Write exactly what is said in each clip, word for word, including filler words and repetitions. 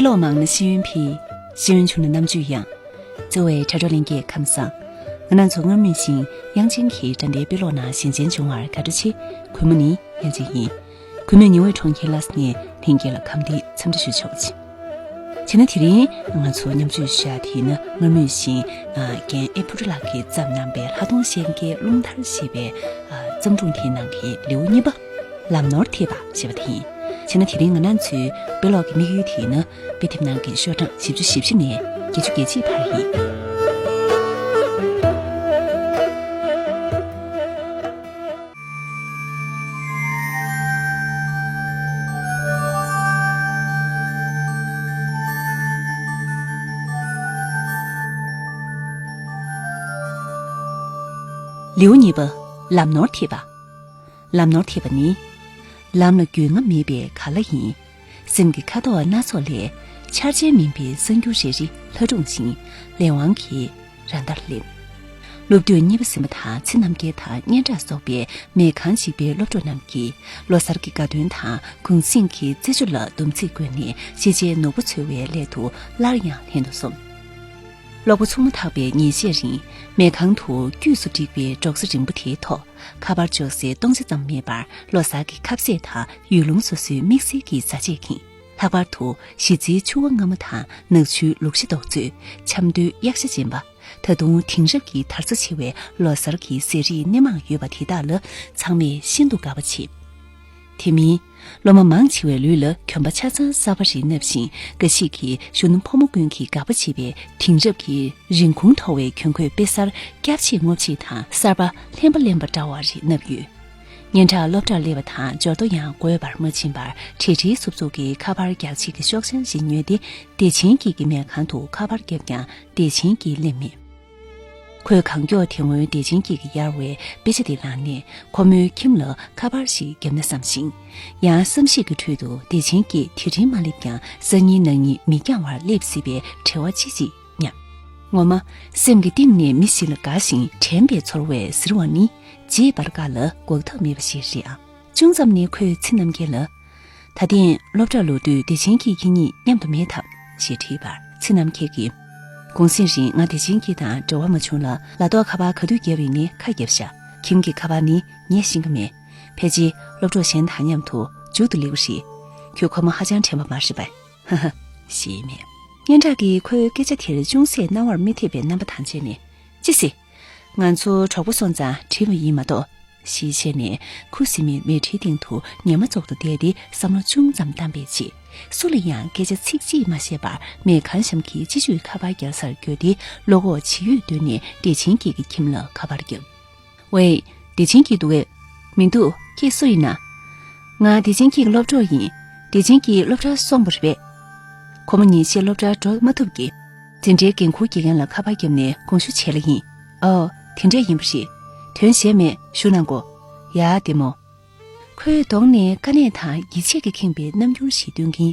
ཀློག་མང་ན་ཤེས་ཡོན་འཕེལ། ཤེས་ཡོན་ཆུང་ན་རྣམ་དཔྱོད་ཡངས། གཙོ་བའི་དྲ་གྲོགས་ལྷན་རྒྱས་ཁམས་བཟང་། ང་རང་ཚོ་སྔར་མུས་བཞིན་དབྱངས་ཅན་གྱི་དགྲ་ཟླའི་དཔེ་ཀློག་ནང་ཞལ་མཇལ་བྱུང་བར་དགའ་སྤྲོ་ཆེ། གུས་མོ་ནི་དབྱངས་ཅན་ཡིན། གུས་མོས་ཉི་འོད་འཕྲོག་མཁན་ལགས་ནས་ལྷན་རྒྱས་ལ་ཁམས་བདེའི་འཚམས་འདྲི་ཞུ་ཆོག་ཅིང་། བྱས་ན་དེ་རིང་ང་ཚོ་མཉམ་སྤྱོད་ཞུ་ཡ་དེ་ནི་སྔར་མུས་བཞིན་རྒན་ཨེ་ཕུ་ཏྲ་ལགས་ཀྱིས་བརྩམས་གནང་པའི་ལྷ་སྟོང་ཤན་ཀའི་རླུང་ཐར་ཞེས་པའི་བརྩམས་སྒྲུང་དེའི་ནང་གི་ལེའུ་གཉིས་པ། ལམ་ནོར་ཐེབས་པ་ཞེས་པ་དེ་ཡིན། བྱས་ན་དེ་རིང་ང་རང་ཚོའི་དཔེ་ཀློག་གི་དམིགས་ཡུལ་དེ་ནི་དཔེ་དེབ་ནང་གི་ཤོག་གྲངས་བཞི་བཅུ་ཞེ་བཞི་ནས་བརྒྱད་ཅུ་གྱ་གཅིག་བར་ཡིན། ལེའུ་གཉིས་པ། ལམ་ནོར་ཐེབས་པ། ལམ་ནོར་ཐེབས་པ་ནི། ལམ་ལ་རྒྱུས་མངའ་མེད་པའི་ག་ལ་ཡིན། སེམས་ཀྱི་ཁ་དོག་སྣ་ཚོགས་ལས། འཆར་ཅན་མིན་པའི་གསར་འགྱུར་རེ་རེ་ལྷ་སྒྲུང་བཞིན་ལས་དབང་གིས་ར་མདར་སླེབས། སློབ་དུས་གཉིས་པ་ཟིན་པ་དང་ཚེ་རྣམ་རྒྱལ་དང་སྙན་གྲགས་ཚོགས་པའི་མེ་ཁང་གཅིག་པའི་སློབ་གྲོགས་རྣམས་ཀྱིས་ལོ་གསར་གྱི་དགའ་སྟོན་དང་གུང་གསེང་གི་རྩེད་འཇོ་ལ་བསྡོམས་ཚིག་བཀོད་ནས་ཤེས་བྱའི་ནོར་བུ་འཚོལ་བའི་སླད་དུ་སླར་ཡང་ལྷན་དུ་འཛོམས། སློབ་གྲྭ་ཚུགས་མ་ཐག་པའི་ཉིན་ཤས་རིང་མེ་ཁང་དུ་དཀྱུས་སུ་བསྒྲིགས་པའི་སྒྲོག་ཙེ་རིང་པོ་དེའི་ཐོག་ཁ་པར་འཇོག་སའི་སྟོང་ཆ་ཙམ་མེད་པར་ལོ་གསར་གྱི་ཁ་ཟས་དང་ཡུལ་ལུང་སོ་སོའི་དམིགས་བསལ་གྱི་བཟའ་ཆས་ཁེངས། ལྷག་པར་དུ་གཞི་རྩའི་ཕྱུ་པ་མངར་མོ་དང་ནག་ཆུའི་ལུག་ཤ་རྡོག་བཙོས། ཆབ་མདོའི་གཡག་ཤ་སྦྱིན་པ། ད་དུང་དེང་རབས་ཀྱི་དར་ཆ་ཆེ་བའི་ལོ་གསར་གྱི་ཟས་རིགས་སྣེ་མང་ཡོད་པ་དེ་དག་ལ་ཚང་མས་ཤིན་ཏུ་དགའ་པོ་བྱེད། དེ་མིན། སློབ་མ་མང་ཆེ་བའི་ལུས་ལ་གྱོན་པ་ཆ་ཚང་གསར་པ་རེ་མནབས་ཤིང་། འགའ་ཞིག་གིས་གཞོན་ནུ་ཕོ་མོ་ཀུན་གྱིས་དགའ་པོ་བྱེད་པའི་དེང་རབས་ཀྱི་རིན་གོང་མཐོ་བའི་གྱོན་གོས་དཔེ་གསར་སྐྱབས་ཆེ་སྔོ་ཆེ་དང་གསར་པ་ལྷན་པ་ལེན་པ་འདྲ་བ་རེ་མནབས་ཡོད། སྙན་གྲགས་སློབ་གྲྭར་སླེབས་པ་དང་འབྱོར་ཐོ་ཡང་དགོས་པར་མ་ཕྱིན་པར་བྲེལ་བྲེལ་འཚུབ་འཚུབ་ཀྱིས་ཁ་པར་རྒྱག་བྱེད་ཀྱི་ཤོག་བྱང་ཞིག་ཉོས་ཏེ། བདེ་ཆེན་སྐྱིད་ཀྱི་མལ་ཁང་དུ་ཁ་པར་བརྒྱབ་ཀྱང་བདེ་ཆེན་སྐྱིད་སླེབས་མེད། ཁོས་གང་མགྱོགས་དེ་སྔོན་བདེ་ཆེན་སྐྱིད་ཀྱིས་གཡར་བའི་དཔེ་ཆ་དེ་བླངས་ནས་ཁོ་མོའི་ཁྱིམ་ལ་ཁ་པར་ཞིག་བརྒྱབ་ན་བསམ་ཞིང་། ཡང་བསམ་གཞིག་གི་ཁྲོད་དུ་བདེ་ཆེན་སྐྱིད་དེ་རིང་མ་སླེབས་ཀྱང་སང་ཉིན་གནངས་ཉིན་མི་འགྱངས་བར་སླེབས་སྲིད་པའི་བྲེལ་བ་ཅི་ཞིག་མྱངས། ངོ་མ། སེམས་ཀྱི་གཏིང་ནས་མི་ཞིག་ལ་དགའ་ཞིང་དྲན་པའི་ཚོར་བས་གཟིར་བ་ནི་རྗེས་འབར་འགའ་ལ་འགོག་ཐབས་མེད་པ་ཞིག་རེད་ཨང་། ཅུང་ཙམ་ནས་ཁོས་ཚེ་རྣམ་རྒྱལ་ལ། ད་ཐེངས་སློབ་གྲྭར་ལོག་དུས་བདེ་ཆེན་གྱིས་ཁྱེད་གཉིས་མཉམ་དུ་མེད་དམ་ཞེས་དྲིས་པར་ཚེ་རྣམ་རྒྱལ་གྱིས། གུང་གསེང་རིང་ང་བདེ་ཆེན་སྐྱིད་དང་འབྲེལ་བ་མ་བྱུང་ལ། ལ་ཐོག་ཁ་པར་ག་དུས་བརྒྱབ་ཡིན་མིན་ཁ་བརྒྱབ་ཤག་ཁྱིམ་གྱི་ཁ་པར་ནི་ངས་ཤེས་ཀྱི་མེད། ཕལ་ཆེར་སློབ་གྲོགས་གཞན་དང་མཉམ་དུ་མཇུག་ཏུ་སླེབས་པ་རེད། ཁྱོད་ཁོ་མོ་ཧ་ཅང་དྲན་པ་མ་རེད་པས། ཧ་ཧ། ཞེས་སྨྲས། སྙན་གྲགས་ཀྱིས་ཁོའི་སྐད་ཆ་དེར་ཅུང་ཟད་སྣང་བར་མི་ཐེབས་པའི་རྣམ་པ་དང་བཅས་ནས། ཅི་ཟེར། ང་ཚོ་གྲོགས་པོ་སོང་ཙང་བྲིས་པ་ཡིན་མ་གཏོགས། ཞེས་བཤད་ནས་ཁུ་སིམ་མེར་མལ་ཁྲིའི་སྟེང་དུ་ཉི་མ་ཙོག་ཏུ་བསྡད་དེ་བསམ་བློ་ཅུང་ཙམ་བཏང་བའི་རྗེས། སུ་ལ་ཡང་སྐད་ཆ་ཚིག་གཅིག་མ་བཤད་པར་མལ་ཁང་གཤམ་གྱི་སྤྱི་སྤྱོད་ཁ་པར་རྒྱག་སར་བསྐྱོད་དེ་བློ་ཁོག་ཇི་ཡོད་བཏོན་ནས་བདེ་ཆེན་སྐྱིད་ཀྱི་ཁྱིམ་ལ་ཁ་པར་བརྒྱབ། ཝེ། བདེ་ཆེན་སྐྱིད་འདུག་གས། མི་འདུག་ཁྱེད་སུ་ཡིན་ན། ང་བདེ་ཆེན་སྐྱིད་ཀྱི་སློབ་གྲོགས་ཡིན། བདེ་ཆེན་སྐྱིད་སློབ་གྲྭར་སོང་བ་རེད་པས། ཁོ་མོ་ཉིན་ཤས་སློབ་གྲྭར་འགྲོ་མ་ཐུབ་ཀི། འཛིན་གྲྭའི་འགན་འཁུར་དགེ་རྒན་ལ་ཁ་པར་བརྒྱབ་ནས་དགོངས་ཞུ་བྱས་ལ་ཡིན། ཨོ། དེ་འདྲས་ཡིན་པ་རེད། དོན་གཞན་མེད། བཞུགས་གནང་གོ། ཡ། བདེ་མོ། ཁོའི་གདོང་ནས་དཀའ་གནད་དང་ཡིད་ཆད་ཀྱིས་ཁེངས་པའི་རྣམ་འགྱུར་ཞིག་སྟོན་གྱིན།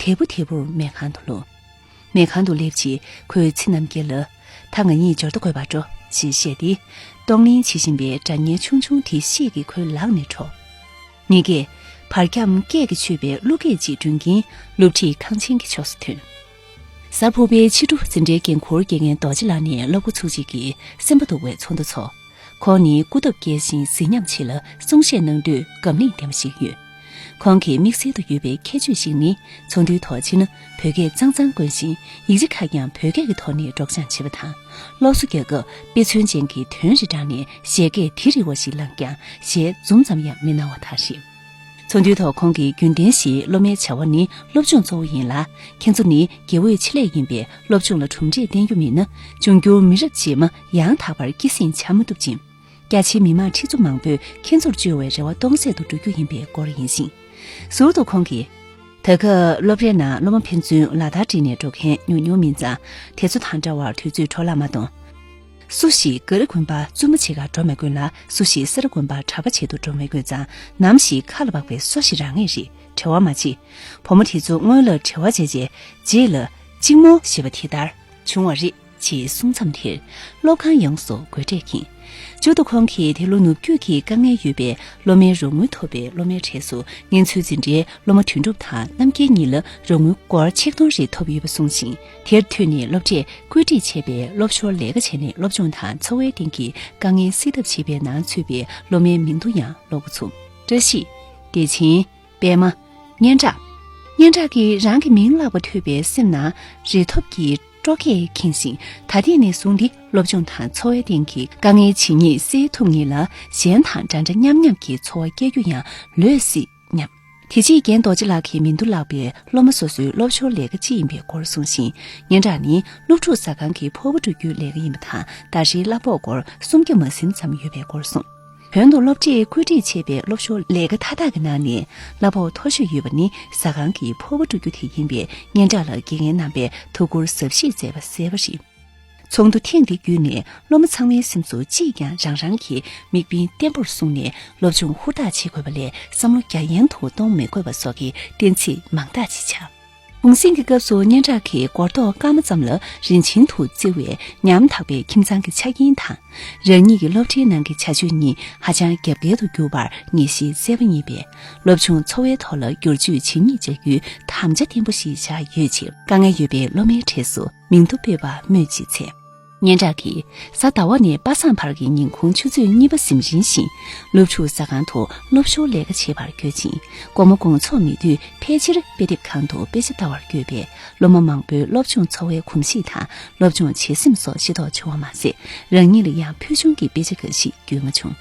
དལ་བུ་དལ་བུར་མལ་ཁང་དུ་ལྷུང་། མལ་ཁང་དུ་སླེབས་རྗེས་ཁོས་ཚེ་རྣམ་རྒྱལ་ལ། ད་ང་གཉིས་འབྱོར་ཐོ་འགོད་པར་འགྲོ། ཞེས་བཤད་དེ། གཏོང་ལེན་བྱེད་བཞིན་པའི་སྒྲ་སྙན་ཆུང་ཆུང་དེ་ཤེད་ཀྱིས་ཁོའི་ལག་ནས་འཕྲོག་ངེད་ཀྱིས་བར་ཁྱམས་སྐད་ཀྱིས་ཆོད་པའི་གླུ་སྐད་ཅིག་བསྒྲོན་གྱིན་སློབ་ཁྲིད་ཁང་ཆེན་གྱི་ཕྱོགས་སུ་ཐོན། གཟའ་ཕུར་པའི་ཕྱི་དྲོ་འཛིན་གྲྭའི་འགན་འཁུར་དགེ་རྒན་རྡོ་རྗེ་ལགས་ནས་སློབ་འགོ་ཚུགས་རྗེས་ཀྱི་སེམས་པ་སྡུག་པའི་ཚོགས་འདུ་ཚོགས། ཁོང་ནི་སྐུ་སྟོབས་རྒྱས་ཤིང་གཟི་ཉམས་ཆེ་ལ་གསུང་བཤད་གནང་དུས་སྒམ་བརླིང་ལྡན་པ་ཞིག་ཡོད། ཁོང་གི་དམིགས་བསལ་དུ་ཡོད་པའི་ཁྱད་ཆོས་ཤིག་ནི་ཚོགས་འདུའི་ཐོག་ཕྱིན་ན་བོད་སྐད་གཙང་གཙང་གོན་ཞིང་ཡིག་ཆ་ཁག་ཀྱང་བོད་སྐད་ཀྱི་ཐོག་ནས་སྒྲོག་སྦྱང་བྱེད་པ་དང་། སློབ་གསོ་རྒྱག་སྐབས་དཔེ་མཚོན་ཅན་གྱི་དོན་རེ་དྲངས་ནས་བཞད་གད་དེ་རི་བ་ཞིག་བླངས་ཀྱང་ཞལ་འཛུམ་ཙམ་ཡང་མི་སྣང་བ་དག་རེད། ཚོགས་འདུའི་ཐོག་ཁོང་གིས་རྒྱུན་ལྡན་བཞིན་སློབ་མའི་བྱ་བ་ནི་སློབ་སྦྱོང་གཙོ་བོ་ཡིན་ལ། ཁྱེད་ཚོ་ནི་དགེ་འོས་ཆེད་ལས་ཡིན་པས་སློབ་སྦྱོང་ལ་གྲུབ་འབྲས་བསྟན་རྒྱུ་མིན་ན་འབྱུང་འགྱུར་མི་རབས་རྗེས་མ་ཡང་དག་པར་སྐྱེད་སྲིང་བྱ་མ་ཐུབ་ཅིང་། རྒྱ་ཆེའི་མི་དམངས་ཁྲི་ཚོ་མང་པོས་ཁྱེད་ཚོར་བཅོལ་བའི་རེ་བ་སྟོང་ཟད་དུ་འགྲོ་རྒྱུ་ཡིན་པའི་སྐོར་ཡིན་ཞིང་། ཟུར་དུ་ཁོང་གིས། ད་སྐབས་སློབ་གྲྭའི་ནང་སློབ་མ་ཕན་ཚུན་ལག་བསྟར་སྒྲིག་ནས་འགྲོ་མཁན་ཉུང་ཉུང་མིན་ཙང་དེ་ཚོ་དང་འདྲ་བར་དུས་ཚོད་འཕྲོ་བརླག་མ་གཏོང་། སུ་ཞིག་མགར་དགོན་པར་བཙུན་མ་བྱེད་གར་འགྲོ་མི་དགོས་ལ་སུ་ཞིག་སེ་ར་དགོན་པར་གྲྭ་པ་བྱེད་དུ་འགྲོ་མི་དགོས་ཙང་ནམ་ཞིག་ཁ་ལ་བབས་པའི་སོ་ཞིག་རག་ངེས་རེད། བྲེལ་བ་མ་བྱེད། བུ་མོ་དེ་ཚོ་སྔོན་ལ་བྲེལ་བ་བྱས་རྗེས་རྗེས་ལ་གཅིག་མོ་ཞེས་པ་དེ་ལྟར་བྱུང་བ་རེད། ཅེས་གསུངས་མཚམས་དེར། སློབ་ཁང་ཡོངས་སུ་དགོད་སྒྲས་ཁེངས། མཇུག་ཏུ་ཁོང་གིས་དེ་ལོ་ནུབ་རྒྱུད་ཀྱི་དཀའ་ངལ་ཡོད་པའི་སློབ་མའི་རོགས་དངུལ་ཐོབ་པའི་སློབ་མའི་གྲས་སུ་ངལ་རྩོལ་འཛིན་གྲྭའི་སློབ་མ་དོན་གྲུབ་དང་རྣམ་རྒྱལ་གཉིས་ལ་རོགས་དངུལ་སྒོར་ཆིག་སྟོང་རེ་ཐོབ་ཡོད་པ་གསུངས་ཤིང་། དེར་མཐུད་ནས་སློབ་གྲྭས་བཀོད་སྒྲིག་བྱས་པའི་སློབ་ཞོར་ལས་ཀ་བྱས་ནས་སློབ་སྦྱོང་དང་འཚོ་བའི་སྟེང་གི་དཀའ་ངལ་སེལ་ཐབས་བྱེད་པའི་ནང་ཚུད་པའི་སློབ་མའི་མིང་ཐོ་ཡང་ཀློག་འགོ་ཚུགས། བཀྲ་ཤིས། བདེ་ཆེན། པད་མ། སྙན་གྲགས། སྙན་གྲགས་ཀྱིས་རང་གི་མིང་བཀླགས་པ་ཐོས་པའི་སེམས་ནང་རེ་ཐོབ་ཀྱི་སྤྲོ་སྐྱིད་ཁེངས་ཤིང་། ད་ཐེངས་ནས་བཟུང་སྟེ་སློབ་སྦྱོང་དང་འཚོ་བའི་སྟེང་གི་དཀའ་ངལ་ཇི་སྙེད་སེལ་ཐུབ་ངེས་ལ། གཞན་དང་འདྲ་འདྲ་མཉམ་མཉམ་གྱི་འཚོ་བ་སྐྱེལ་རྒྱུ་ཡང་ལོས་སྲིད་སྙམ། དེ་རྗེས་རྒན་རྡོ་རྗེ་ལགས་ཀྱིས་མིང་ཐོ་བཀླགས་པའི་སློབ་མ་སོ་སོའི་སློབ་ཞོར་ལས་ཀ་ཅི་ཡིན་པའི་སྐོར་གསུངས་ཤིང་། སྙན་གྲགས་ནི་སློབ་ཕྲུག་ཟ་ཁང་གི་ཕོར་པ་བཀྲུ་རྒྱུའི་ལས་ཀ་ཡིན་པ་དང་། ཟླ་རེའི་གླ་ཕོགས་སྒོར་སུམ་བརྒྱ་མ་ཟིན་ཙམ་ཡོད་པའི་སྐོར་གསུངས། བོད་དུ་སློབ་གྲྭས་བཀོད་སྒྲིག་བྱས་པའི་སློབ་ཞོར་ལས་ཀ་མཐའ་དག་གི་ནང་ནས་གླ་ཕོགས་མཐོ་ཤོས་ཡོད་པ་ནི་ཟ་ཁང་གི་ཕོར་པ་བཀྲུ་རྒྱུ་དེ་ཡིན་པས། སྙན་གྲགས་ལ་དགེ་རྒན་རྣམ་པས་ཐུགས་ཁུར་གཟབ་བཞེས་མཛད་པ་གསལ་པོ་རེད། ཚོགས་འདུ་ཐེངས་འདི་བརྒྱུད་ནས་སློབ་མ་ཚང་མའི་སེམས་སུ་ཅིས་ཀྱང་རང་རང་གི་དམིགས་འབེན་བརྟན་པོར་བཟུང་ནས་སློབ་སྦྱོང་ཧུར་ཐག་བྱེད་དགོས་པ་ལས་བསམ་བློ་རྒྱ་ཡན་དུ་གཏོང་མི་དགོས་པ་སོགས་ཀྱི་གཏན་ཚིགས་མང་དག་ཅིག་ཆགས། གུང་གསེང་གི་སྐབས་སུ་སྙན་གྲགས་ཀྱིས་སྒོར་རྡོག་སྐར་མ་ཙམ་ལ་རིན་ཆེན་དུ་བརྩི་བའི་ཉམ་ཐག་པའི་ཁྱིམ་ཚང་གི་ཆ་རྐྱེན་དང་། རང་ཉིད་ཀྱི་སློབ་གྲྭའི་ནང་གི་བྱ་སྤྱོད་གཉིས་ཧ་ཅང་རྒྱབ་འགལ་དུ་གྱུར་པར་ངེས་ཤེས་གསལ་པོ་རྙེད་པས། སློབ་སྦྱོང་འཚོ་བའི་ཐོག་ལ་བསྒྱུར་བཅོས་ཇི་སྙེད་བྱ་རྒྱུའི་དམ་བཅའ་བརྟན་པོ་ཞིག་བཞག་ཡོད་ཕྱིར། དཀའ་ངལ་ཡོད་པའི་སློབ་མའི་གྲས་སུ་མིང་ཐོ་སྤོས་པ་སྨོས་ཅི་འཚལ། སྙན་གྲགས་ཀྱིས་གཟའ་ཟླ་བ་ནས་པ་སངས་བར་གྱི་ཉིན་གུང་ཆུ་ཚོད་གཉིས་པ་ཟིན་རིམ་བཞིན་སློབ་ཕྲུག་ཟ་ཁང་དུ་སློབ་ཞོར་ལས་ཀ་བྱེད་པར་བསྐྱོད་ཅིང་། དགོང་མོ་དགོང་ཚོགས་མེད་དུས་ཕལ་ཆེར་དཔེ་དེབ་ཁང་དུ་དཔེ་ཆ་ལྟ་བར་བསྐྱོད་པས། སློབ་མ་མང་པོའི་སློབ་སྦྱོང་འཚོ་བའི་གོམས་གཤིས་དང་སློབ་སྦྱོང་བྱེད་སེམས་སོགས་ཤེས་རྟོགས་བྱུང་བ་མ་ཟད། རང་ཉིད་ལ་ཡང་ཕུལ་བྱུང་གི་དཔེ་ཆ་འགའ་ཞིག་བསྐྱོན་བྱུང་།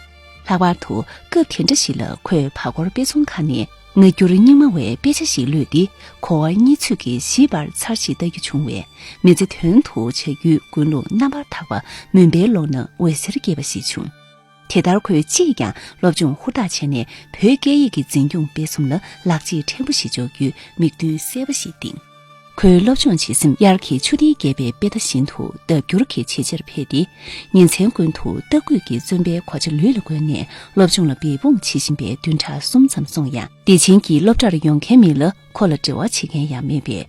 ལྷག་པར་དུ་སྐབས་དེ་འདྲ་ཞིག་ལ་ཁོས་བར་སྐོར་དཔེ་ཚོང་ཁང་ནས་སྔ་འགྱུར་རྙིང་མ་བའི་དཔེ་ཆ་ཞིག་བླུས་ཏེ། གོ་བ་རྙེད་ཚོད་ཀྱིས་ཞིབ་པར་ཚར་ཞིག་ལྟ་རྒྱུ་བྱུང་བས། མི་ཚེ་དོན་དུ་བྱ་རྒྱུའི་དགུང་ལོ་རྣམ་པར་དག་པ་མུན་པའི་ཀློང་ན་འོད་ཟེར་འགྱེད་པ་ཞིག་བྱུང་། དེ་ལྟར་ཁོས་ཅིས་ཀྱང་སློབ་སྦྱོང་ཧུར་ཐག་བྱས་ནས། བོད་སྐད་ཡིག་གི་འཛིན་སྐྱོང་སྤེལ་གསུམ་ལ་ལག་རྗེས་ཕྲན་བུ་ཞིག་འཇོག་རྒྱུའི་དམིགས་འདུན་གསལ་པོ་ཞིག་བཏིང་། ཁོའི་སློབ་སྦྱོང་བྱེད་སེམས་དབྱར་གྱི་ཆུ་གཏེར་རྒྱས་པའི་དཔེ་ལྟ་བཞིན་དུ་ལྡབ་འགྱུར་གྱིས་ཇེ་ཆེར་འཕེལ་ཏེ། ཉིན་མཚན་ཀུན་ཏུ་རྟ་རྒོད་ཀྱི་བཙོན་པའི་གོ་ཆ་ལུས་ལ་གོན་ནས་སློབ་སྦྱོང་ལ་འབད་འབུངས་བྱེད་བཞིན་པའི་བདུན་ཕྲག་གསུམ་ཙམ་སོང་ཡང་། བདེ་ཆེན་གྱི་སློབ་གྲྭར་ཡོང་མཁན་མེད་ལ། ཁོ་ལ་འབྲེལ་བ་བྱེད་མཁན་ཡང་མེད་པས།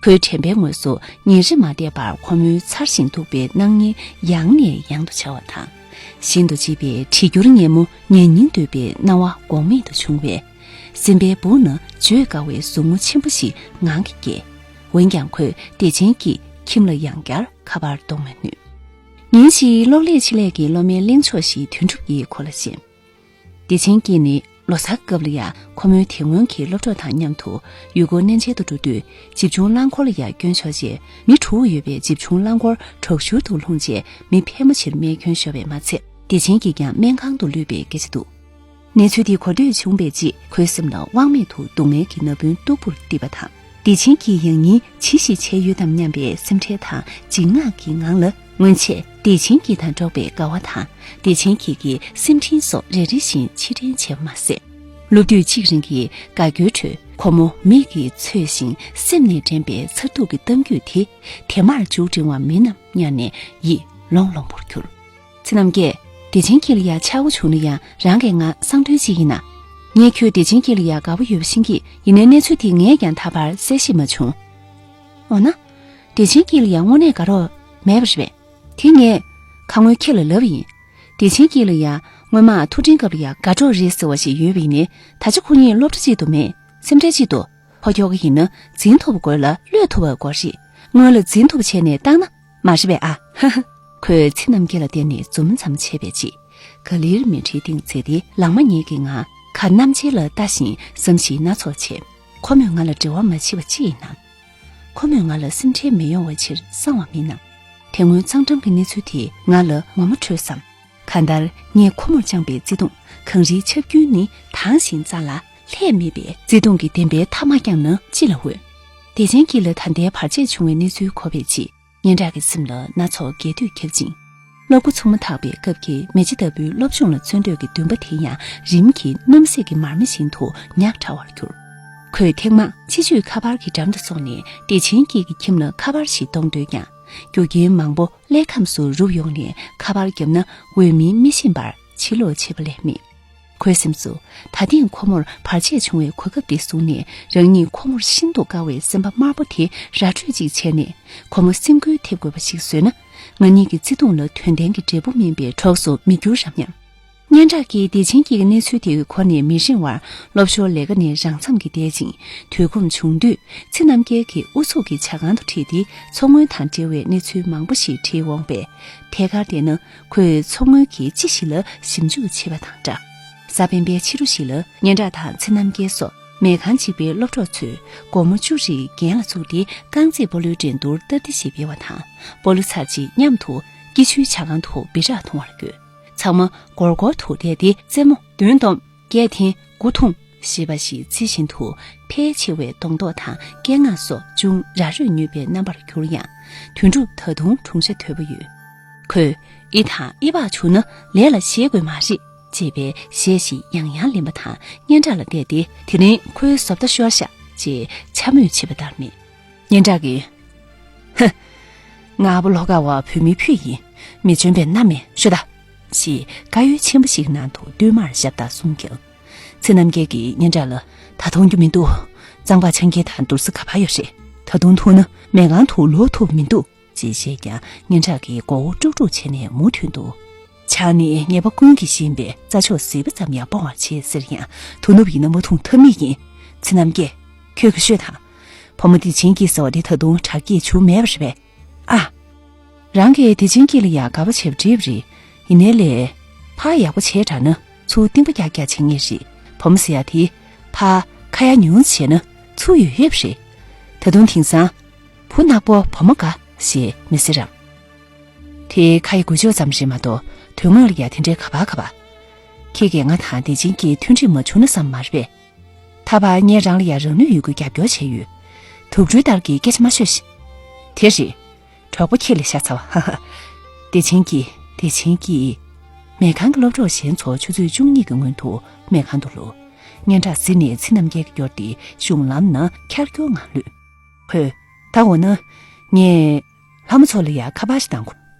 ཁོའི་དྲན་པའི་ངོས་སུ་ཉིན་རེ་མ་འདས་པར་ཁོ་མོའི་ཚར་ཞིང་གདུག་པའི་སྣང་བརྙན་ཡང་ནས་ཡང་དུ་འཆར་བ་དང་། ཤིན་ཏུ་གཅེས་པའི་གྲེ་འགྱུར་སྙན་མོ་ཉན་སྙིང་འདོད་པའི་སྣང་བ་འགོག་མེད་དུ་བྱུང་བས། སེམས་པའི་སྦུག་ན་བརྗོད་དཀའ་བའི་ཟུག་རྔུ་ཆེན་པོ་ཞིག་ངང་གིས་སྐྱེས། འོན་ཀྱང་ཁོས་བདེ་ཆེན་གྱི་ཁྱིམ་ལ་ཡང་བསྐྱར་ཁ་པར་གཏོང་མི་ནུས། ཉིན་ཞིག་གློག་ཀླད་ཆེད་ལས་ཀྱི་སློབ་མའི་གླེང་ཕྱོགས་ཤིག་དོན་གྲུབ་ཀྱིས་ཁོ་ལ་བཤད། བདེ་ཆེན་སྐྱིད་ནི་ལོ་གསར་སྐབས་ལ་ཡང་ཁོ་མོའི་དེ་སྔོན་གྱི་སློབ་གྲོགས་དང་མཉམ་དུ་ཡུལ་སྐོར་གནས་མཇལ་དུ་འགྲོ་དུས། བྱིའུ་ཆུང་རླངས་འཁོར་ལ་ཡང་བསྐྱོན་ཆོག་ཅེས། མི་དྲུག་ཡོད་པའི་བྱིའུ་ཆུང་རླངས་འཁོར་དྲག་ཤུལ་དུ་ལྷུང་རྗེས། མི་ཕལ་མོ་ཆེར་རྨས་སྐྱོན་ཤོར་བས་མ་ཚད། བདེ་ཆེན་སྐྱིད་ཀྱང་སྨན་ཁང་དུ་ལུས་པའི་སྐད་ཆ་འདུག། གནས་ཚུལ་འདི་གོ་ཐོས་བྱུང་བའི་རྗེས། ཁོའི་སེམས་ལ་དབང་མེད་དུ་སྡུག་བསྔལ་གྱི་ན་བུན་སྟུག་པོར་གཏིབས་པ་དང་། བདེ་ཆེན་གྱིས་ཡང་སྙིང་ཇི་ཞིག་བྱས་ཡོད་དམ་སྙམ་པའི་སེམས་ཁྲལ་དང་འཇིགས་སྣང་གི་ངང་ལ། སྔོན་ཆད་བདེ་ཆེན་སྐྱིད་དང་འགྲོགས་པའི་དགའ་བ་དང་། བདེ་ཆེན་སྐྱིད་ཀྱི་སེམས་འཕྲིན་སོགས་རེ་རེ་བཞིན་ཕྱིར་དྲན་བྱས་པ་མ་ཟད། སློབ་དུས་གཅིག་རིང་གི་དགའ་སྐྱོའི་ཁྲོད། ཁོ་མོ་མིག་གིས་འཚོས་ཤིང་སེམས་ནས་དྲན་པའི་མཚར་སྡུག་གི་གཏམ་རྒྱུད་དེ། དེ་མར་མཇུག་སྒྲིལ་བ་མིན་ནམ་སྙམ་ནས་ཡིད་ལོང་ལོང་པོར་གྱུར། ཚེ་རྣམ་རྒྱལ། བདེ་ཆེན་སྐྱིད་ལ་ཡ་ཆག་སྒོ་བྱུང་ན་ཡང་། རང་གིས་ང་གསང་སྟོན་ཅིག་ཡིན་ན། ངས་ཁྱོད་བདེ་ཆེན་སྐྱིད་ལ་ཡ་དགའ་པོ་ཡོད་པ་ཤེས་ཀྱི། ཡིན་ནའི་གནས་ཚུལ་དེ་ངས་ཀྱང་ད་བར་གསལ་བཤད་མ་བྱུང་། འོ་ན། བདེ་ཆེན་སྐྱིད་ལ་ཡ་དངོས་གནས་དགའ་རོགས་མེད་པ་རེད་པས། དེ་ངས་ཁ་སྔོན་ཁྱེད་ལ་ལབ་པ་ཡིན། བདེ་ཆེན་སྐྱིད་ལ་ཡ་སྔོན་མ་ཐུགས་ཕྲན་སྐབས་ལ་ཡ་དགའ་གྲོགས་རེད་ཟེར་བ་ཞིག་ཡོད་པ་ཡིན་ནའི། ད་ཆ་ཁོ་གཉིས་སློབ་གྲྭ་གཅིག་ཏུ་མེད། སེམས་ཁྲལ་གཅིག་ཏུ། ཕོ་ཁྱོ་ག་ཡིན་ན་འཛིན་ཐུབ་པ་དགོས་ལ་བློས་ཐུབ་པ་དགོས་རེད། སྔོན་ལ་འཛིན་ཐུབ་པ་བྱས་ནས་བཏང་ན་མ་རེད་པས་ཨ། ཧ་ཧ། ཁོས་ཚེ་རྣམ་རྒྱལ་ལ་བལྟས་ནས་འཛུམ་ཙམ་བྱས་པའི་རྗེས། ག་ལེར་མལ་ཁྲིའི་སྟེང་འཛེགས་ཏེ་ལག་མ་ཉལ་གྱི་ངང་། ཁ་སྣམ་ཕྱེ་ལ་ལྟ་བཞིན་བསམ་གཞིག་སྣ་ཚོགས་བྱས། ཁོ་མོས་ང་ལ་འབྲེལ་བ་མ་བྱེད་པ་ཅི་ཡིན་ནམ། ཁོ་མོས་ང་ལ་སེམས་ཁྲལ་མི་ཡོང་བའི་ཕྱིར་གསང་བ་མིན་ནམ། དེ་སྔོན་གཙང་འགྲམ་གྱི་གནས་ཚུལ་དེས་ང་ལ་ངོ་མ་འཕྲོད་བསམ། གང་ལྟར་ངས་ཁོ་མོར་བཅངས་པའི་བརྩེ་དུང་གངས་རིའི་ཆབ་རྒྱུན་ནི་དྭངས་ཤིང་གཙང་ལ་ལྷད་མེད་པས། བརྩེ་དུང་གི་བདེན་པའི་མཐའ་མ་བསྐྱངས་ན་ཅི་ལ་འོས། བདེ་ཆེན་སྐྱིད་ལ་ད་ལྟའི་བར་ཆད་བྱུང་བའི་གནས་ཚུལ་གོ་བའི་རྗེས། སྙན་གྲགས་ཀྱི་སེམས་ལ་སྣ་ཚོགས་འགལ་འདུས་ཁྱབ་ཅིང་། སློབ་འགོ་ཚུགས་མ་ཐག་པའི་སྐབས་ཀྱི་མེ་ལྕེ་ལྟ་བུའི་སློབ་སྦྱོང་ལ་བརྩོན་འགྲོས་ཀྱི་འདུན་པ་དེ་ཡང་རིམ་གྱིས་སྣུམ་ཟད་ཀྱི་མར་མེ་བཞིན་དུ་ཉག་ཕྲ་བར་གྱུར། ཁོས་ཐེངས་མང་སྤྱི་སྤྱོད་ཁ་པར་གྱི་འགྲམ་དུ་སོང་ནས་བདེ་ཆེན་སྐྱིད་ཀྱི་ཁྱིམ་ལ་ཁ་པར་ཞིག་གཏོང་འདོད་ཀྱང་། རྒྱུ་རྐྱེན་མང་པོ་ཀླད་ཁམས་སུ་རུབ་ཡོང་ནས་ཁ་པར་བརྒྱབ་ན་འོས་མིན་མི་ཤེས་པར་ཕྱིར་ལོག་བྱེད་པ་ལས་མེད། ཁོའི་སེམས་སུ་ད་ཐེངས་ཁོ་མོར་བར་ཆད་བྱུང་བའི་གོ་སྐབས་དེ་བཟུང་ནས། རང་ཉིད་ཁོ་མོར་ཤིན་ཏུ་དགའ་བའི་སེམས་པ་དམར་པོ་དེ་ར་སྤྲོད་ཅིག་བྱས་ནས། ཁོ་མོ་སེམས་འགུལ་ཐེབས་དགོས་པ་ཞིག་བཟོས་ན། ང་གཉིས་ཀྱི་བརྩེ་དུང་ལ་དོན་ལྡན་གྱི་འབྲས་བུ་སྨིན་པའི་གྲོགས་སུ་མི་འགྱུར་རམ་སྙམ། སྙན་གྲགས་ཀྱིས་བདེ་ཆེན་སྐྱིད་ཀྱི་གནས་ཚུལ་དེའི་གོ་ནས་མི་རིང་བར་སློབ་ཞོར་ལས་ཀ་ནས་རང་མཚམས་ཀྱིས་བསྡད་ཅིང་། དུས་ཁོམ་བྱུང་དུས་ཚེ་རྣམ་རྒྱལ་གྱི་ཨུ་ཚུགས་ཀྱི་ཇ་ཁང་དུ་ཁྲིད་དེ་མཚོ་སྔོན་དང་འབྲེལ་བའི་གནས་ཚུལ་མང་པོ་ཞིག་དྲིས་འོང་པས། ཐད་ཀར་བལྟས་ན་ཁོས་མཚོ་སྔོན་གྱི་ཅི་ཞིག་ལ་ཞིབ་འཇུག་བྱེད་པ་དང་འདྲ། གཟའ་སྤེན་པའི་ཕྱི་དྲོ་ཞིག་ལ་སྙན་གྲགས་དང་ཚེ་རྣམ་རྒྱལ་སོགས་མལ་ཁང་གཅིག་པའི་སློབ་གྲོགས་ཚོས་སྒོར་མོ་བཅུ་རེ་རྒྱན་ལ་བཙུགས་ཏེ་རྐང་རྩེད་སྤོ་ལོའི་འགྲན་བསྡུར་སྟབས་བདེ་ཞིག་སྤེལ་བ་དང་། སྤོ་ལོ་ཚར་རྗེས་མཉམ་དུ་སྐྱིད་ཆུའི་ཇ་ཁང་དུ་སྦི་རག་འཐུང་བར་བསྐྱོད། ཚང་མ་སྒོར་སྒོར་དུ་བསྡད་དེ་རྩེད་མོ་བདུན་བསྡོམས་བརྒྱད་འཐེན་དགུ་ཐུང་ཞེས་པ་ཞིག་རྩེ་བཞིན་དུ་ཕལ་ཆེ་བས་གདོང་མདོག་དང་སྐད་ངག་སོགས་ཅུང་ར་རོས་ནུས་པའི་རྣམ་པར་གྱུར་ཡང་། དོན་གྲུབ་ད་དུང་གྲུང་ཤ་དོད་པོ་ཡོད། ཁོས་ཨི་དང་ཨི་བག་བྱུང་ན་ལས་ལ་ཞེད་དགོས་མ་རེད་ཅེས་པའི་གཞས་ཤིག་ཡང་ཡང་ལེན་པ་དང་སྙན་གྲགས་ལ་བལྟས་ཏེ། དེ་རིང་ཁོའི་བཟོ་ལྟ་ཤོར་ཤག་ཅེས་འཕྱ་སྨོད་བྱེད་པ་ལྟར་མེད། སྙན་གྲགས་ཀྱིས། ཧ། ང་ཨ་ཕོ་ལྷོ་ཁ་བ་བོད་མིའི་ཕུད་ཡིན། མི་འཇོན་པའི་མནའ་མེད་ཤོད་ད། ཞེས་དཀར་ཡོལ་ཆེན་པོ་ཞིག་ནང་དུ་བསྟུད་མར་ཞབས་བཏགས་གསུངས་ཀྱང་། ཚེ་རྣམ་རྒྱལ་གྱིས་སྙན་གྲགས་ལ་ད་མཐོང་རྒྱུ་མི་འདུག་གཙང་པ་ཆང་རྐྱལ་དང་དུར་ས་ག་པར་ཡོད་རེད། ད་དུང་ཐུག་ན་མལ་ཁང་དུ་ལོག་ཐུབ་མི་འདུག་ཅེས་བཤད་ཀྱང་སྙན་གྲགས་ཀྱིས་མགོ་བོ་དཀྲུག་དཀྲུག་བྱས་ནས་མུ་མཐུད་དུ། ཇ་ནི་ཉེས་པ་ཀུན་གྱིས་ཞིམ་པའི་རྩྭ་མཆོག་ཟིལ་པ་ཙམ་ཡང་སྤོང་བར་བྱེད་ཟེར་ཡང་དོ་ནུབ་ཡིན་ན་མ་འཐུང་ཐབས་མེད་ཡིན། ཚེ་རྣམ་རྒྱལ། ཁྱོད་ཀྱིས་ཤོད་དང་། བུ་མོ་བདེ་ཆེན་སྐྱིད་ཟེར་བ་དེ་ད་དུང་དྲག་སྐྱེད་བྱུང་མེད་པ་རེད་པས། ཨ། རང་གིས་བདེ་ཆེན་སྐྱིད་ལ་ཡང་དགའ་པོ་བྱས་པ་འགྲིག་པ་རེད། ཡིན་ནའི་ལས། ཕར་ཡག་པོ་བྱས་དྲགས་ན་ཚུར་གཏིང་པ་རྒྱག་རྒྱག་བྱེད་ངེས་རེད། བུ་མོ་ཟེར་ཡ་དེ། ཕར་ཁ་ཡ་ཉུང་ཙམ་བྱས་ན་ཚུར་ཡོད་ཡོད་པ་རེད། ད་དུང་དེང་སང་། བུ་ནག་པོ་བུ་མོ་དགའ་ཞེས་མི་ཟེར་རམ། དེ་ཁ་ཡི་འགུལ་ཕྱོགས་ཙམ་རེད་མ་གཏོགས་དོན་དངོས་ལ་ཡ་དེ་འདྲའི་ག་པར་ག་པར། ཁྱེད་ཀྱིས་ང་དང་བདེ་ཆེན་གྱི་མཐུན་སྒྲིལ་མ་བྱུང་ན་བསམ་མ་རེད་པས། ད་བར་ངས་རང་ལ་ཡ་རང་ནུས་ཡོད་རྒུས་རྒྱབ་སྐྱོར་བྱས་ཡོད། དུག་སྦྲུལ་ལྟར་གྱི་སྐད་ཆ་མ་ཤོད་ཤིག་དེ་རེད། གྲོགས་པོ་ཁྱེད་ལ་ཤ་ཚ་བ། ཧ་ཧ། བདེ་ཆེན་གྱིས། བདེ་ཆེན་གྱིས། མལ་ཁང་གི་སློབ་གྲོགས་གཞན་ཚོ་ཆུ་ཚོད་བཅུ་གཉིས་ཀྱི་སྔོན་དུ་མལ་ཁང་དུ་ལོག་སྙན་གྲགས་ཟིན་ནས་ཚེ་རྣམ་རྒྱལ་གྱིས་སྐྱོར་ཏེ་གཞུང་ལམ་ནང་ཁྱར་ཁྱོར་ངང་ལུས། ཧོས། ད་འོ་ན། ངས། ལྷ་མོ་མཚོ་ལ་ཡ་ཁ་པར་ཞིག་བཏང་གོ།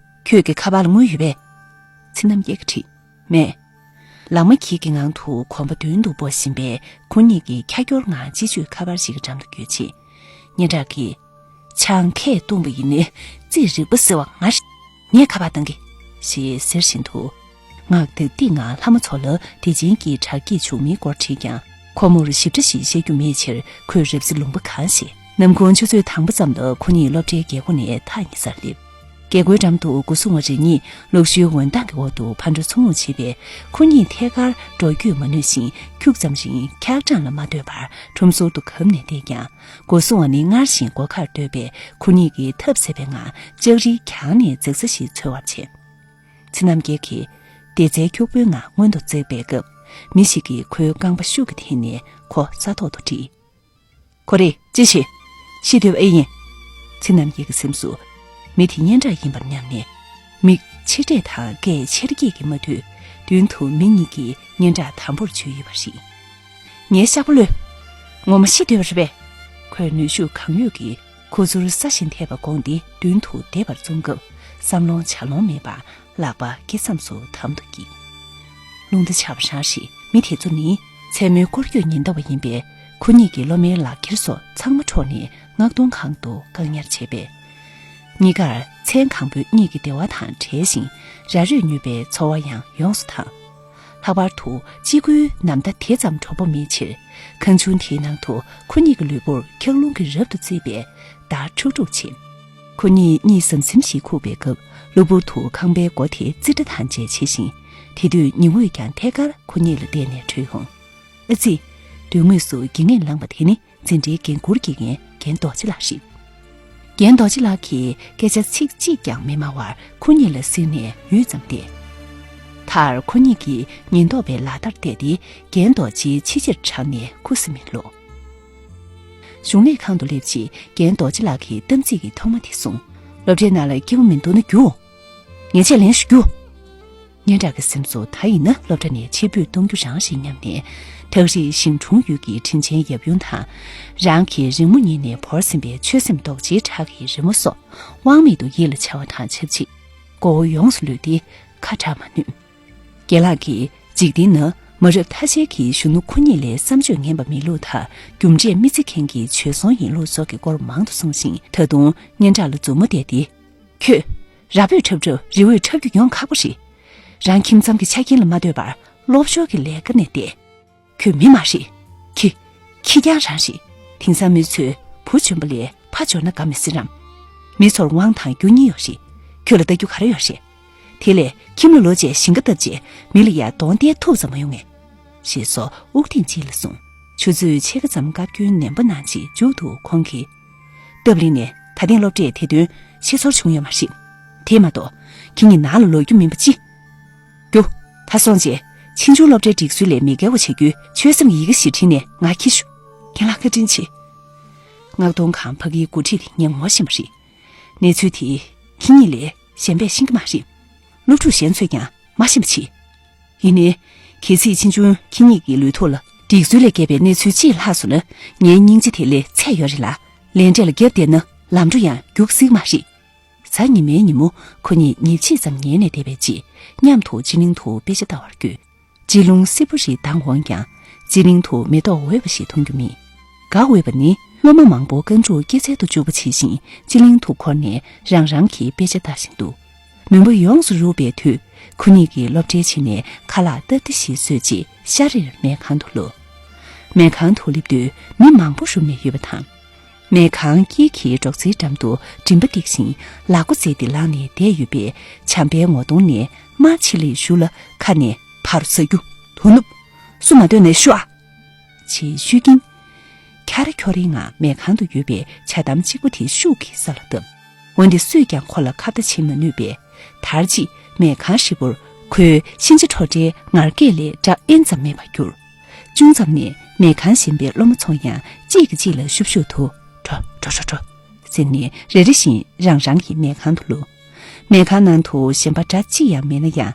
ཁྱོད་ཀྱི་ཁ་པར་ལ་དངུལ་ཡོད་པས། ཚེ་རྣམ་རྒྱལ་གྱིས་དྲིས། མེད། ལག་མ་འཁྱིལ་གྱི་ངང་དུ་གོམ་པ་མདུན་དུ་སྤོ་བཞིན་པའི་ཁོ་གཉིས་ཀྱི་ཁྱ་ཁྱོར་ངང་སྤྱི་སྤྱོད་ཁ་པར་ཞིག་གི་འགྲམ་དུ་འགྱོད་ཆེད། སྙན་གྲགས་ཀྱིས། ཆང་ཁས་བཏུང་བ་ཡིན་ནའི་རྩིས་རིག་པ་ཟེར་བ་ང་རེད། ངས་ཁ་པར་བཏང་གི། ཞེས་ཟེར་བཞིན་དུ། ངག་ཏིག་ཏིག་ངང་ལྷ་མོ་མཚོ་ལ་བདེ་ཆེན་གྱིས་དྲག་སྐྱེད་བྱུང་མིའི་སྐོར་དྲིས་ཀྱང་ཁོ་མོར་ཞིབ་ཕྲ་ཞིག་བཤད་རྒྱུ་མེད་ཕྱིར་ཁོས་རབ་གསལ་ལུང་པ་གང་ཞིག་ནམ་གུང་ཆུ་ཚོད་དང་པོ་ཙམ་ལ་ཁོ་གཉིས་སློབ་གྲྭའི་རྒྱལ་སྒོ་ནས་ཐག་ཉེ་སར་སླེབས། རྒྱལ་སྒོའི་འགྲམ་དུ་སྒོ་སྲུང་བ་རེ་གཉིས་གློག་ཞུའི་འོད་མདངས་ཀྱི་འོག་ཏུ་ཕར་འགྲོ་ཚུར་འོང་བྱེད་པས་ཁོ་གཉིས་ཐད་ཀར་འགྲོ་སྐྱོད་མ་ནུས་ཤིང་ཁྱུག་ཙམ་རིང་འཁྱག་གྲང་ལ་མ་ལྟོས་པར་ཁྲོམ་ཟུར་དུ་གབ་ནས་བསྡད་ཀྱང་། སྒོ་སྲུང་བ་ནི་སྔར་བཞིན་སྒོ་ཁར་སྡོད་པས་ཁོ་གཉིས་ཀྱིས་ཐབས་ཟད་པའི་ངང་ལྕགས་རིའི་གྱང་ནས་འཛེག་ས་ཞིག་འཚོལ་བར་བྱེད། ཚེ་རྣམ་རྒྱལ་གྱིས་བདེ་རྩའི་འཁྱུག་པོའི་ངང་སྔོན་དུ་འཛེགས་པའི་སྐབས། མི་ཞིག་གིས་ཁོའི་རྐང་པ་ཤུགས་ཀྱིས་འཐེན་ནས་ཁོ་ས་ཐོག་ཏུ་བསྒྲིལ། ཁོ་རེ་ཅི་ཞིག་ཤི་སྡོད་པ་ཨེ་ཡིན། ཚེ་རྣམ་རྒྱལ་གྱི་སེམས་སུ། མི་དེ་སྙན་གྲགས་ཡིན་པར་སྙམ་ནས། མིག་ཆེ་གྲས་དང་སྐད་ཆེར་སྐྱེད་ཀྱིས་མ་བསྡུས། མདུན་དུ་མི་གཉིས་ཀྱིས་སྙན་གྲགས་དམ་པོར་བརྗོད་ཡོད་པ་རེད། ངའི་ཤག་པོ་ལོས། ངོ་མ་ཤི་སྡོད་པ་རེད་པས། ཁོས་ནུས་ཤུགས་གང་ཡོད་ཀྱིས་ཁུ་ཚུར་ས་བཞིན་འཐད་པ་བསྒོངས་ཏེ་མདུན་དུ་བསྡེབས་པར་བརྩོན་སྐབས་བསམ་ལོང་བྱ་ལོང་མེད་པར་ལག་པ་སྐེ་མཚམས་སུ་དམ་དུ་བསྒྱིགས། རླུང་རྟ་ཆག་པ་རང་རེད། མི་དེ་ཚོ་ནི་མཚན་མོའི་སྐོར་སྐྱོད་ཉིན་ལྟ་བུ་ཡིན་པས་ཁོ་གཉིས་ཀྱི་སློབ་མའི་ལག་འཁྱེར་སོགས་ཚང་མ་འཕྲོག་ནས་མངགས་གཏོང་ཁང་དུ་བཀག་ཉར་བྱས་པས། གཉིས་ཀར་མཚན་གང་པོའི་གཉིད་ཀྱི་བདེ་བ་དང་བྲལ་ཞིང་ར་རོས་མྱོས་པའི་ཚོར་བ་ཡང་ཡོངས་སུ་དྭངས། ལྷག་པར་དུ་སྤྱི་སྒོའི་ནམ་ཟླ་དེ་ཙམ་དྲོ་པོ་མེད་ཕྱིར། ཁང་ཆུང་དེའི་ནང་དུ་ཁོ་གཉིས་ཀྱི་ལུས་པོར་འཁྱག་རླུང་གིས་རབ་ཏུ་བརྫིས་པས་འདར་ཁྲུག་ཁྲུག་བྱེད། ཁོ་གཉིས་གཉིད་ཟང་ཟིང་ཞིག་ཁུག་པའི་སྐབས་གློ་བུར་དུ་ཁང་པའི་སྒོ་དེ་ཙི་སྒྲ་དང་བཅས་ཕྱེ་ཞིང་། དེ་དུས་ཉི་འོད་ཀྱང་ཐད་ཀར་ཁོ་གཉིས་ལ་བལྟས་ནས་འཕྲོས་ཡོང་། ཨ་ཙི། མདུན་ངོས་སུ་སྒེར་ངོས་ལངས་པ་དེ་ནི་འཛིན་གྲྭའི་འགན་འཁུར་བགྱིད་མཁན་རྒན་རྡོ་རྗེ་ལགས་རེད། རྒན་རྡོ་རྗེ་ལགས་ཀྱིས་སྐད་ཆ་ཚིག་གཅིག་ཀྱང་མི་སྨྲ་བར་ཁོ་གཉིས་ལ་གཟིགས་ནས་ཡུད་ཙམ་བསྡད། མཐར་ཁོ་གཉིས་ཀྱིས་ཉེན་རྟོག་པའི་ལག་བསྟར་བལྟས་ཏེ་རྒན་རྡོ་རྗེའི་ཕྱི་ཕྱིར་དྲངས་ནས་ཁུ་སིམ་མེར་ལོག་གཞུང་ལས་ཁང་དུ་སླེབས་རྗེས་རྒན་རྡོ་རྗེ་ལགས་ཀྱིས་གཏམ་ཚིག་གི་ཐོག་མ་དེ་གསུངས། སློབ་གྲྭའི་ནང་ལ་སྐྱིད་པོ་མི་འདུག་ན་རྒྱུགས། ངས་ཆད་ལན་ཞིག་རྒྱུགས། སྙན་གྲགས་ཀྱི་སེམས་སུ་ད་ཡིན་ན་སློབ་གྲྭ་ནས་ཕྱིར་འབུད་གཏོང་རྒྱུ་རང་རེད་སྙམ་ནས། ཐག་རིང་ཞིང་གྲོང་ཡུལ་གྱི་དྲིན་ཆེན་ཡབ་ཡུམ་དང་། རང་གི་རིང་མོ་ཉིད་ནས་བོར་ཟིན་པའི་ཆོད་སེམས་རྡོ་རྗེའི་བྲག་གི་རི་མོ་སོགས་དབང་མེད་དུ་ཡིད་ལ་འཆར་བ་དང་ཆབས་ཅིག་མགོ་བོ་ཡོངས་སུ་ལུས་ཏེ་ཁ་གྲག་མ་ནུས། རྒན་ལགས་ཀྱིས་འཇིག་རྟེན་ན་མ་རབས་ཐ་ཤལ་གྱི་གཞོན་ནུ་ཁོ་གཉིས་ལས་བསམ་སྤྱོད་ངན་པ་མེད་ལུགས་དང་རྒྱུ་འབྲས་མི་བརྩི་མཁན་གྱི་བྱོལ་སོང་ཡིན་ལུགས་སོགས་ཀྱི་སྐོར་མང་དུ་གསུངས་ཤིང་། ད་དུང་སྙན་གྲགས་ལ་མཛུབ་མོ་གཏད་དེ། ཁྱོད། ར་སྤོས་འཁྲབ་འཁྲབ་རི་བོས་འཁྲབ་རྒྱུ་ཡོང་ཁག་པོ་རེད། རང་ཁྱིམ་ཚང་གི་ཆ་རྐྱེན་ལ་མ་ལྟོས་པར་སློབ་ཞོར་གྱི་ལས་ཀ་ནས་བསྡད། ཁྱོད་མི་མ་རེད། ཁྱི། ཁྱི་རྐྱང་རང་རེད། དེང་སང་མི་ཚོས་བུ་འཇོན་པ་ལས་ཕ་འཇོན་ན་དགའ་མི་སྲིད་རམ། མི་ཚོར་དབང་དང་རྒྱུ་གཉིས་ཡོད་རེད། ཁྱོད་ལ་ལྟ་རྒྱུ་ག་རེ་ཡོད་རེད། དེ་ལས་ཁྱིམ་ལ་ལོག་རྗེས་ཞིང་ཁ་བཏབ་རྗེས་མི་ལ་ཡ་གདོང་གཏད་ཐུབ་ཙམ་མ་ཡོང་ངས། ཞེས་སོགས་དབུགས་ཐེངས་གཅིག་ལ་གསུངས། ཆུ་ཚོད་ཕྱེད་ཀ་ཙམ་བཀའ་བཀྱོན་ནན་པོ་གནང་རྗེས་མཇུག་ཏུ་ཁོང་གིས། སྟབས་ལེགས་ནས་ད་ཐེངས་སློབ་གྲྭས་དེ་དོན་ཤེས་ཚོར་བྱུང་ཡོད་མ་རེད། དེ་མ་གཏོགས་ཁྱེད་གཉིས་ནང་ལ་ལོག་རྒྱུ་མིན་པ་ཅི། རྒྱུ། ད་སོང་རྗེས་ཕྱིས་འབྱུང་སློབ་གྲྭའི་སྒྲིག་སྲོལ་ལས་མི་འགལ་བ་བྱ་རྒྱུའི་ཆོད་སེམས་ཀྱི་ཡི་གེ་ཞིག་བྲིས་ནས་ང་འཁྱེར་ཤོག་རྒན་ལགས་བཀའ་དྲིན་ཆེ། མངགས་གཏོང་ཁང་ཕ་གིའི་འགོ་ཁྲིད་ངས་ངོ་ཤེས་པ་རེད། གནས་ཚུལ་དེ་ཁྱེད་གཉིས་ལས་གཞན་པས་ཤེས་ཀྱི་མ་རེད། སློབ་ཕྲུག་གཞན་ཚོས་ཀྱང་མ་ཤེས་པ་བྱེད། ཡིན་ནའི། གལ་སྲིད་ཕྱིས་འབྱུང་ཁྱེད་གཉིས་ཀྱི་ལུས་ཐོག་ལ་སྒྲིག་སྲོལ་ལས་འགལ་བའི་གནས་ཚུལ་ཅིག་ལྷག་སོང་ན་ངའི་སྙིང་རྗེ་དེ་ལས་ཚད་ཡོད་རེད་ལ། ལན་འབྲས་ལ་རྒྱབ་བསྡད་ན་ལམ་འགྲོ་ཡང་རྒྱུག་སྲིད་མ་རེད། གཟའ་ཉི་མའི་ཉིན་མོ་ཁོ་གཉིས་ཉིན་ཕྱེད་ཙམ་ཉལ་ནས་བསྡད་པའི་རྗེས་མཉམ་དུ་སྤྱི་གླིང་དུ་དཔེ་ཆ་ལྟ་བར་བསྐྱོད། དཔྱིད་རླུང་བསིལ་པོ་ཞིག་ལྡང་འོང་ཀྱང་། སྤྱི་གླིང་དུ་མེ་ཏོག་འོད་པ་ཞིག་མཐོང་རྒྱུ་མེད། དགའ་འོས་པ་ནི་སློབ་མ་མང་པོ་རྐང་ཕྲུག་སྐྱེད་ཚལ་དུ་བཅུག་པ་ཇི་བཞིན་སྤྱི་གླིང་དུ་འཁོར་ནས་རང་རང་གི་དཔེ་ཆ་ལྟ་བཞིན་འདུག་མུན་པ་ཡོངས་སུ་རུབ་པའི་དུས། ཁོ་གཉིས་ཀྱིས་སློབ་གྲྭའི་ཕྱི་ནས་ཁ་ལག་སྟབས་བདེ་ཞིག་བཟོས་རྗེས་ཤར་རིར་མལ་ཁང་དུ་ལོག་མལ་ཁང་དུ་སླེབས་དུས་མི་མང་པོ་རུབ་ནས་ཡོད་པ་དང་། མལ་ཁང་དཀྱིལ་གྱི་སྒྲོག་ཙེའི་འགྲམ་དུ་མགྲིན་པ་བཏེགས་ཤིང་ལག་མགོ་བརྩེགས་ཏེ་ལངས་ནས་བསྡད་ཡོད་པའི་བྱམས་པའི་ངོ་གདོང་ནས་དམར་ཕྱི་ལ་ཞུ་ལ་ཁ་ནས་ཕར་ཟ་རྒྱུ། དོ་ནུབ། སུ་མ་འདོད་ནས་ཤོག་ཨ། ཅེས་ཤོད་ཀྱིན། ཁྱ་རེ་ཁྱོ་རེའི་ངང་མལ་ཁང་དུ་ཡོད་པའི་ཇ་དམ་གཅིག་པོ་དེ་ཤུགས་ཀྱིས་ས་ལ་བརྡབས། འོན་ཏེ་སུས་ཀྱང་ཁོ་ལ་ཁ་བརྡ་བྱེད་མ་ནུས་པས། དར་ཅིག་མལ་ཁང་ཧྲིལ་པོར་ཁོའི་གཤིན་རྗེ་ཁྲོ་ཁྲོའི་ངར་སྐད་ལས་སྒྲ་ཨེན་ཙམ་མེད་པར་གྱུར། ཅུང་ཙམ་ནས་མལ་ཁང་གཞན་པའི་སློབ་མ་ཚོ་ཡང་གཅིག་གིས་གཅིག་ལ་ཤུབ་ཤུབ་ཏུ། འགྲོ་འགྲོ་འགྲོ་འགྲོ། ཟེར་ནས་རེ་རེ་བཞིན་རང་རང་གི་མལ་ཁང་དུ་ལོག་མལ་ཁང་ནང་དུ་གཞན་པ་འདྲ་གཅིག་ཡང་མེད་ན་ཡང་།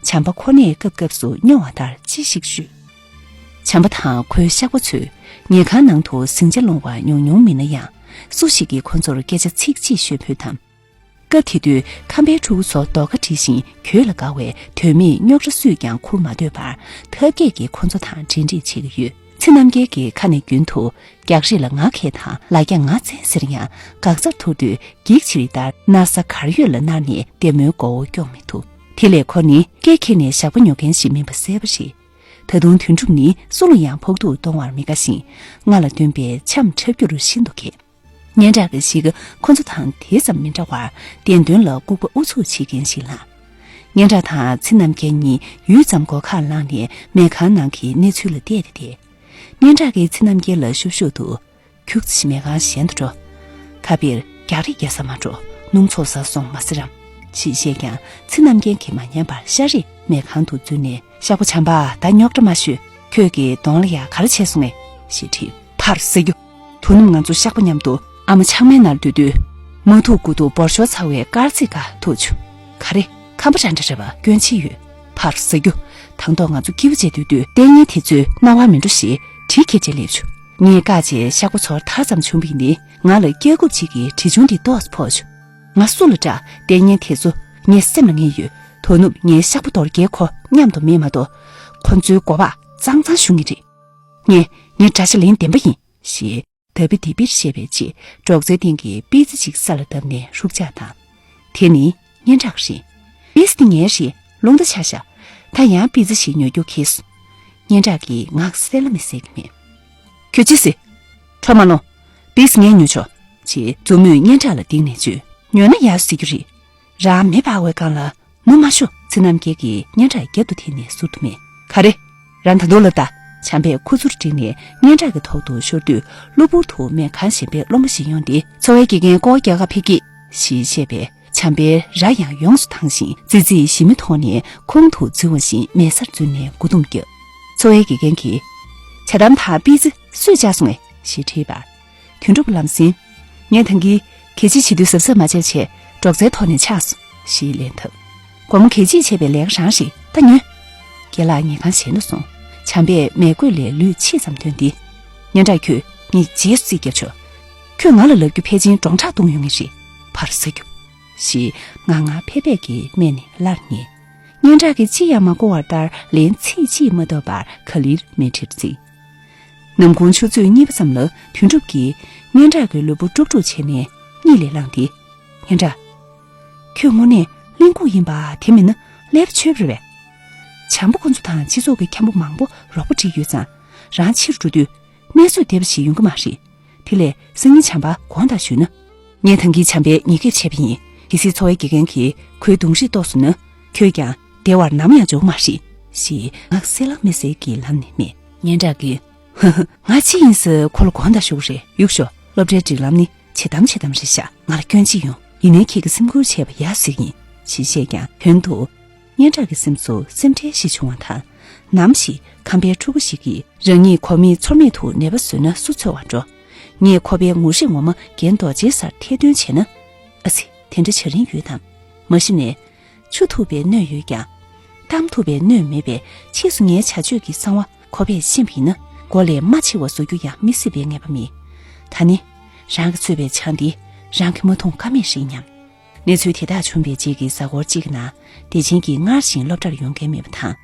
བྱམས་པ་ཁོ་ནས་སྐབས་སྐབས་སུ་སྨྱོ་བ་ལྟར་ཅི་ཞིག་ཤོད། བྱམས་པ་དང་ཁོའི་གཤགས་པ་ཚོས་ཉལ་ཁང་ནང་དུ་ཟིང་ཆ་སློང་བ་ཉུང་ཉུང་མིན་ན་ཡང་། སུ་ཞིག་གིས་ཁོ་ཚོར་སྐད་ཆ་ཚིག་གཅིག་ཤོད་ཕོད་དམ། སྐབས་དེ་དུས་ཁམས་པའི་ཕྲུ་གུ་ཚོ་རྡོག་ཁ་བསྒྲིལ་ཞིང་གྱོད་ལ་དགའ་བས་དོན་མེད་རྙོག་དྲ་སུས་ཀྱང་ཁུར་མ་འདོད་པར་ཐབས་མཁས་ཀྱིས་ཁོ་ཚོ་དང་འབྲེལ་འདྲིས་བྱེད་ཀྱི་ཡོད། ཚེ་རྣམ་རྒྱལ་གྱི་ཁ་ནས་རྒྱུན་དུ། རྒྱག་རེས་ལ་ང་མཁས་དང་ལ་རྒྱ་ང་བཙན་ཟེར་ཡང་འགག་རྩར་ཐུག་དུས་འགྱིག་ཆེ་རིགས་ལྟར་མནར་ས་གར་ཡོད་ལ་མནར་ནས་བདེ་མོའི་མགོ་བོ་སྐྱོང་མི་ཐུབ། དེ་ལས་ཁོ་ནི་སྐེ་ཁྱེར་ནས་ཞག་པོ་ཉོ་མཁན་ཞིག་མིན་པ་གསལ་པོ་རེད། ད་དུང་དོན་གྲུབ་ནི་སུ་ལ་ཡང་ཕོག་ཐུག་གཏོང་བར་མི་དགའ་ཞིང་། ང་ལ་སྟོན་པའི་འཆམ་འཁྲབ་རྒྱུར་ཤིན་ཏུ་མཁས། སྙན་གྲགས་ཀྱི་གཤིས་ཀ་ཁོ་ཚོ་དང་དེ་ཙམ་མི་འདྲ་བར་བདེན་དོན་ལ་ལྐུགས་པ་ཨུ་ཚུགས་བྱེད་མཁན་ཞིག་ལ། སྙན་གྲགས་དང་ཚེ་རྣམ་རྒྱལ་གཉིས་ཡུད་ཙམ་སྒོ་ཁར་ལངས་ནས་མལ་ཁང་ནང་གི་གནས་ཚུལ་ལ་བལྟས་ཏེ་བསྡད། སྙན་གྲགས་ཀྱིས་ཚེ་རྣམ་རྒྱལ་ལ་ཤུབ་ཤུབ་ཏུ། ཁྱུག་ཙམ་ཞིག་མལ་ཁང་གཞན་དུ་འགྲོ། ཁ་དཔེར་རྒྱག་རེས་རྒྱག་ས་མ་འགྲོ། སྣུམ་ཚོགས་ས་སོང་མ་ཟེར་རམ། ཞེས་བཤད་ཀྱང་ཚེ་རྣམ་རྒྱལ་གྱིས་མ་ཉན་པར་ཤར་རེ་མལ་ཁང་དུ་འཛུལ་ནས། གཤགས་པ་བྱམས་པ། ད་རྙོག་དྲ་མ་ཤོད། ཁྱོད་ཀྱི་གདོང་ལ་ཡ་ག་རེ་བྱས་སོང་ངས། ཞེས་དྲིས། ཕར་ཟ་རྒྱུ། དོ་ནུབ་ང་ཚོ་གཤགས་པ་མཉམ་དུ་ཨ་མ་ཆགས་མའི་ནར་སྡོད་དུས། མ་ཐུག་དགུ་ཐུག་འབོར་ཤོར་ཚར་བའི་དཀར་རྩི་ཀ་ཐུག་བྱུང་། ག་རེ། ཁམས་པ་འདྲ་འདྲ་རེད་པ་སྐྱོན་ཅི་ཡོད། ཕར་ཟ་རྒྱུ། དང་ཐོག་ང་ཚོ་སྐྱིད་པོ་བྱས་སྡོད་དུས་ལྟས་ངན་དེ་ཚོས་རྣ་བར་མི་འགྲོ་ཞེས་གྲི་ཁྱེར་བྱས་སླེབས་བྱུང་། ངས་བཀག་བྱས་གཤགས་པ་ཚོར་ཐར་ཙམ་བྱུང་བ་ཡིན་ཏེ། ང་ལ་སྐྱེ་རྒུ་གཅིག་གིས་གྲི་ཆུང་དེ་ཏོག་ཙམ་ཕོག་བྱུང་། ང་སུ་ལ་སྐྲག་ལྟས་ངན་དེ་ཚོ་ངའི་སེམས་ལ་ངེས་ཡོད། དོ་ནུབ་ངའི་གཤགས་པ་རྡོ་རྗེ་ཁོ་མཉམ་དུ་མེད་མ་གཏོགས། ཁོ་ཚོའི་མགོ་པ་གཙང་གཙང་གཞུ་ངེས་རེད། ངས་ངའི་དགྲ་ཤ་ལན་བདེན་པ་ཡིན། ཞེས་དཱ་བིད་དེ་སྦིར་བཤད་པའི་རྗེས་སྒྲོག་ཙེའི་སྟེང་གི་པི་ཙི་ཅིག་ས་ལ་བརྡབས་ནས་ཧྲུག་ཆག་བཏང་། དེ་ནི་སྙན་གྲགས་རེད། པི་ཙི་དེ་ངའི་རེད། རླུང་རྟ་ཆག་ཤག་ད་ཡང་པི་ཙི་ཞིག་ཉོ་རྒྱུ་གྱིས། སྙན་གྲགས་ཀྱིས་ངག་གསལ་ལ་མི་གསལ་གྱི་མེད། ཁྱོད་ཅི་ཟེར། ཁྲོ་མ་ལོང་། པི་ཙི་ངས་ཉོ་ཆོག་ཅེས་མཛུབ་མོས་སྙན་གྲགས་ལ་བརྡེགས་ནས་བརྗོད། ཉོས་ན་ཡག་ཟེར་རྒྱུ་རེད། རང་མེ་འབར་བའི་སྒང་ལ་ནུབ་མ་ཤོག་ཚེ་རྣམ་རྒྱལ་གྱིས་སྙན་གྲགས་རྒྱབ་ཏུ་འཐེན་ནས་ཟུར་དུ་མེད། ག་རེ། རང་ད་དུང་ལབ་ད། བྱམས་པས་ཁུ་ཚུར་བསྒྲིགས་ནས་སྙན་གྲགས་ཀྱི་ཐོག་ཏུ་ཤོར་དུས་གློ་བུར་དུ་མལ་ཁང་གཞན་པའི་སློབ་མ་ཞིག་ཡོང་སྟེ། འཚོ་བའི་དགེ་རྒན་ཀོ་བ་རྒྱག་ག་ཕེབས་ཀྱིས། ཞེས་བཤད་པས་བྱམས་པའི་རྭ་ཡང་ཡོངས་སུ་ཐང་ཞིང་ཙི་ཙིས་ཞི་མི་མཐོང་ནས་ཁོང་དུ་འཛུལ་བ་བཞིན་མལ་སར་འཛུལ་ནས་མགོ་རྡུང་བརྒྱབ། འཚོ་བའི་དགེ་རྒན་གྱིས། ཇ་དམ་དང་པི་ཙི་སུས་བཅག་སོང་ངས། ཞེས་དྲིས་པར། དོན་གྲུབ་ལམ་སེང་། ངས་ད་གིན་གད་ཕྱིས་བྱེད་དུས་གཟབ་གཟབ་མ་བྱས་བྱས་སྒྲོག་ཙེའི་ཐོག་ནས་ཆགས་སོང་། ཞེས་ལན་བཏབ། དགོང་མོ་གད་ཕྱིས་བྱས་པའི་ལས་ཀ་རང་རེད་ད་ཉོན། རྒན་ལགས་ཉལ་ཁང་གཞན་དུ་སོང་། བྱམས་པས་མལ་གོས་ལས་ལུས་ཕྱེད་ཙམ་བཏོན་ཏེ། སྙན་གྲགས་ཁྱོད་ངས་རྗེས་སུ་རྩིས་བརྒྱབ་ཆོག་ཁྱོད་ང་ལ་ལབ་རྒྱུ་ཕལ་ཆེར་འབྲོང་ཁྲག་བཏུང་ཡོང་ངེས་རེད། ཕར་ཟ་རྒྱུ། ཞེས་ངང་ངང་ཕེབས་པས་ཀྱི་སྨད་ནས་སླར་ཉལ། སྙན་གྲགས་ཀྱིས་ཅི་ཡང་མ་གོ་བ་ལྟར་ལན་ཚིག་གཅིག་མ་བཏབ་པར་ག་ལེར་མལ་ཁྲིར་འཛེགས། ནམ་གུང་ཆུ་ཚོད་གཉིས་པ་ཙམ་ལ་དོན་གྲུབ་ཀྱིས་སྙན་གྲགས་ཀྱི་ལུས་པོ་དཀྲུག་དཀྲུག་བྱས་ནས་གཉིད་ལས་ལངས་ཏེ། སྙན་གྲགས། ཁྱོད་དངོས་གནས་ གཏན་སྐུག་ཡིན་པ་དེ་མིན་ན་ཀླད་པ་ཆོད་པ་རེད་པས། བྱམས་པ་ཁོ་ཚོ་དང་སྤྱི་ཚོགས་ཀྱི་འཁྱམ་པོ་མང་པོ་རོགས་པ་བསྒྲིགས་ཡོད་ཙང་། རང་ཕྱིར་འགྲོ་དུས་གནས་ཚུལ་བདེ་པོ་ཞིག་ཡོང་གི་མ་རེད། དེ་ལས་སང་ཉིན་བྱམས་པ་དགོངས་དག་ཞུས་ན། ངས་ཐང་གིན་བྱམས་པའི་ཉེས་སྐྱོན་བྱས་པ་ཡིན། གལ་སྲིད་འཚོ་བའི་དགེ་རྒན་གྱིས་ཁོའི་གདོང་རིས་རྟོགས་སོང་ན། ཁྱོད་ཀྱང་བདེ་བར་ནམ་ཡང་འཇོག་མ་རེད། ཞེས་ངག་གསལ་ལ་མི་གསལ་གྱི་ལམ་ནས་སྨྲས། སྙན་གྲགས་ཀྱིས། ཧ་ཧ། ང་ཅི་ཡིན་ཟེར་ཁོ་ལ་དགོངས་དག་ཞུ་གི་རེད། གཡུག་ཞོག་སློབ་གྲྭའི་སྒྲིག་ལམ་ནི་བྱེད་དམ་བྱེད་དམ་རེད་ཤག་ང་ལ་སྐྱོན་ཅི་ཡོང་། ཡིན་ནའི་ཁྱེད་ཀྱི་སེམས་ཁུར་བྱས་པ་ཡག་ཟིག་ཡིན། ཞེས་བཤད་ཀྱང་དོན་དུ། སྙན་གྲགས་ཀྱི་སེམས་སུ་སེམས་ཁྲལ་ཞིག་བྱུང་བ་དང་། ནམ་ཞིག་ཁམས་པའི་ཕྲུ་གུ་ཞིག་གིས་རང་ཉིད་གོ་མེད་ཚོར་མེད་དུ་ནད་པ་བཟོས་ན་སུ་འཚོལ་བར་འགྲོ། ངས་ཁོ་པའི་ངོ་ཤེས་ངོ་མ་རྒན་རྡོ་རྗེ་སར་ཐེར་འདོན་བྱས་ན། ཨ་ཙི། དེ་འདྲ་བྱ་རིན་ཡོད་དམ། མ་གཞི་ནས། འཆུ་ཐུབ་པའི་སྣོད་ཡོད་ཀྱང་། གཏམ་ཐུབ་པའི་སྣོད་མེད་པས། ཕྱིས་སུ་ངའི་བྱ་སྤྱོད་ཀྱི་གསང་བ་ཁོ་པས་ཤེས་པ་ཡིན་ན། མགོ་ལས་རྨ་ཆེ་བ་བཟོ་རྒྱུ་ཡང་མི་སྲིད་པའི་ངེས་པ་མེད། ད་ནི། རང་གིས་གཙོས་པའི་ཆང་འདི་རང་གིས་མ་འཐུང་ཀ་མེད་རེད་སྙམ། གནས་ཚུལ་དེ་དག་བྱུང་བའི་རྗེས་ཀྱི་གཟའ་འཁོར་གཅིག་གི་ནང་། བདེ་ཆེན་གྱིས་སྔར་བཞིན་སློབ་གྲྭར་ཡོང་མཁན་མེད་པ་དང་།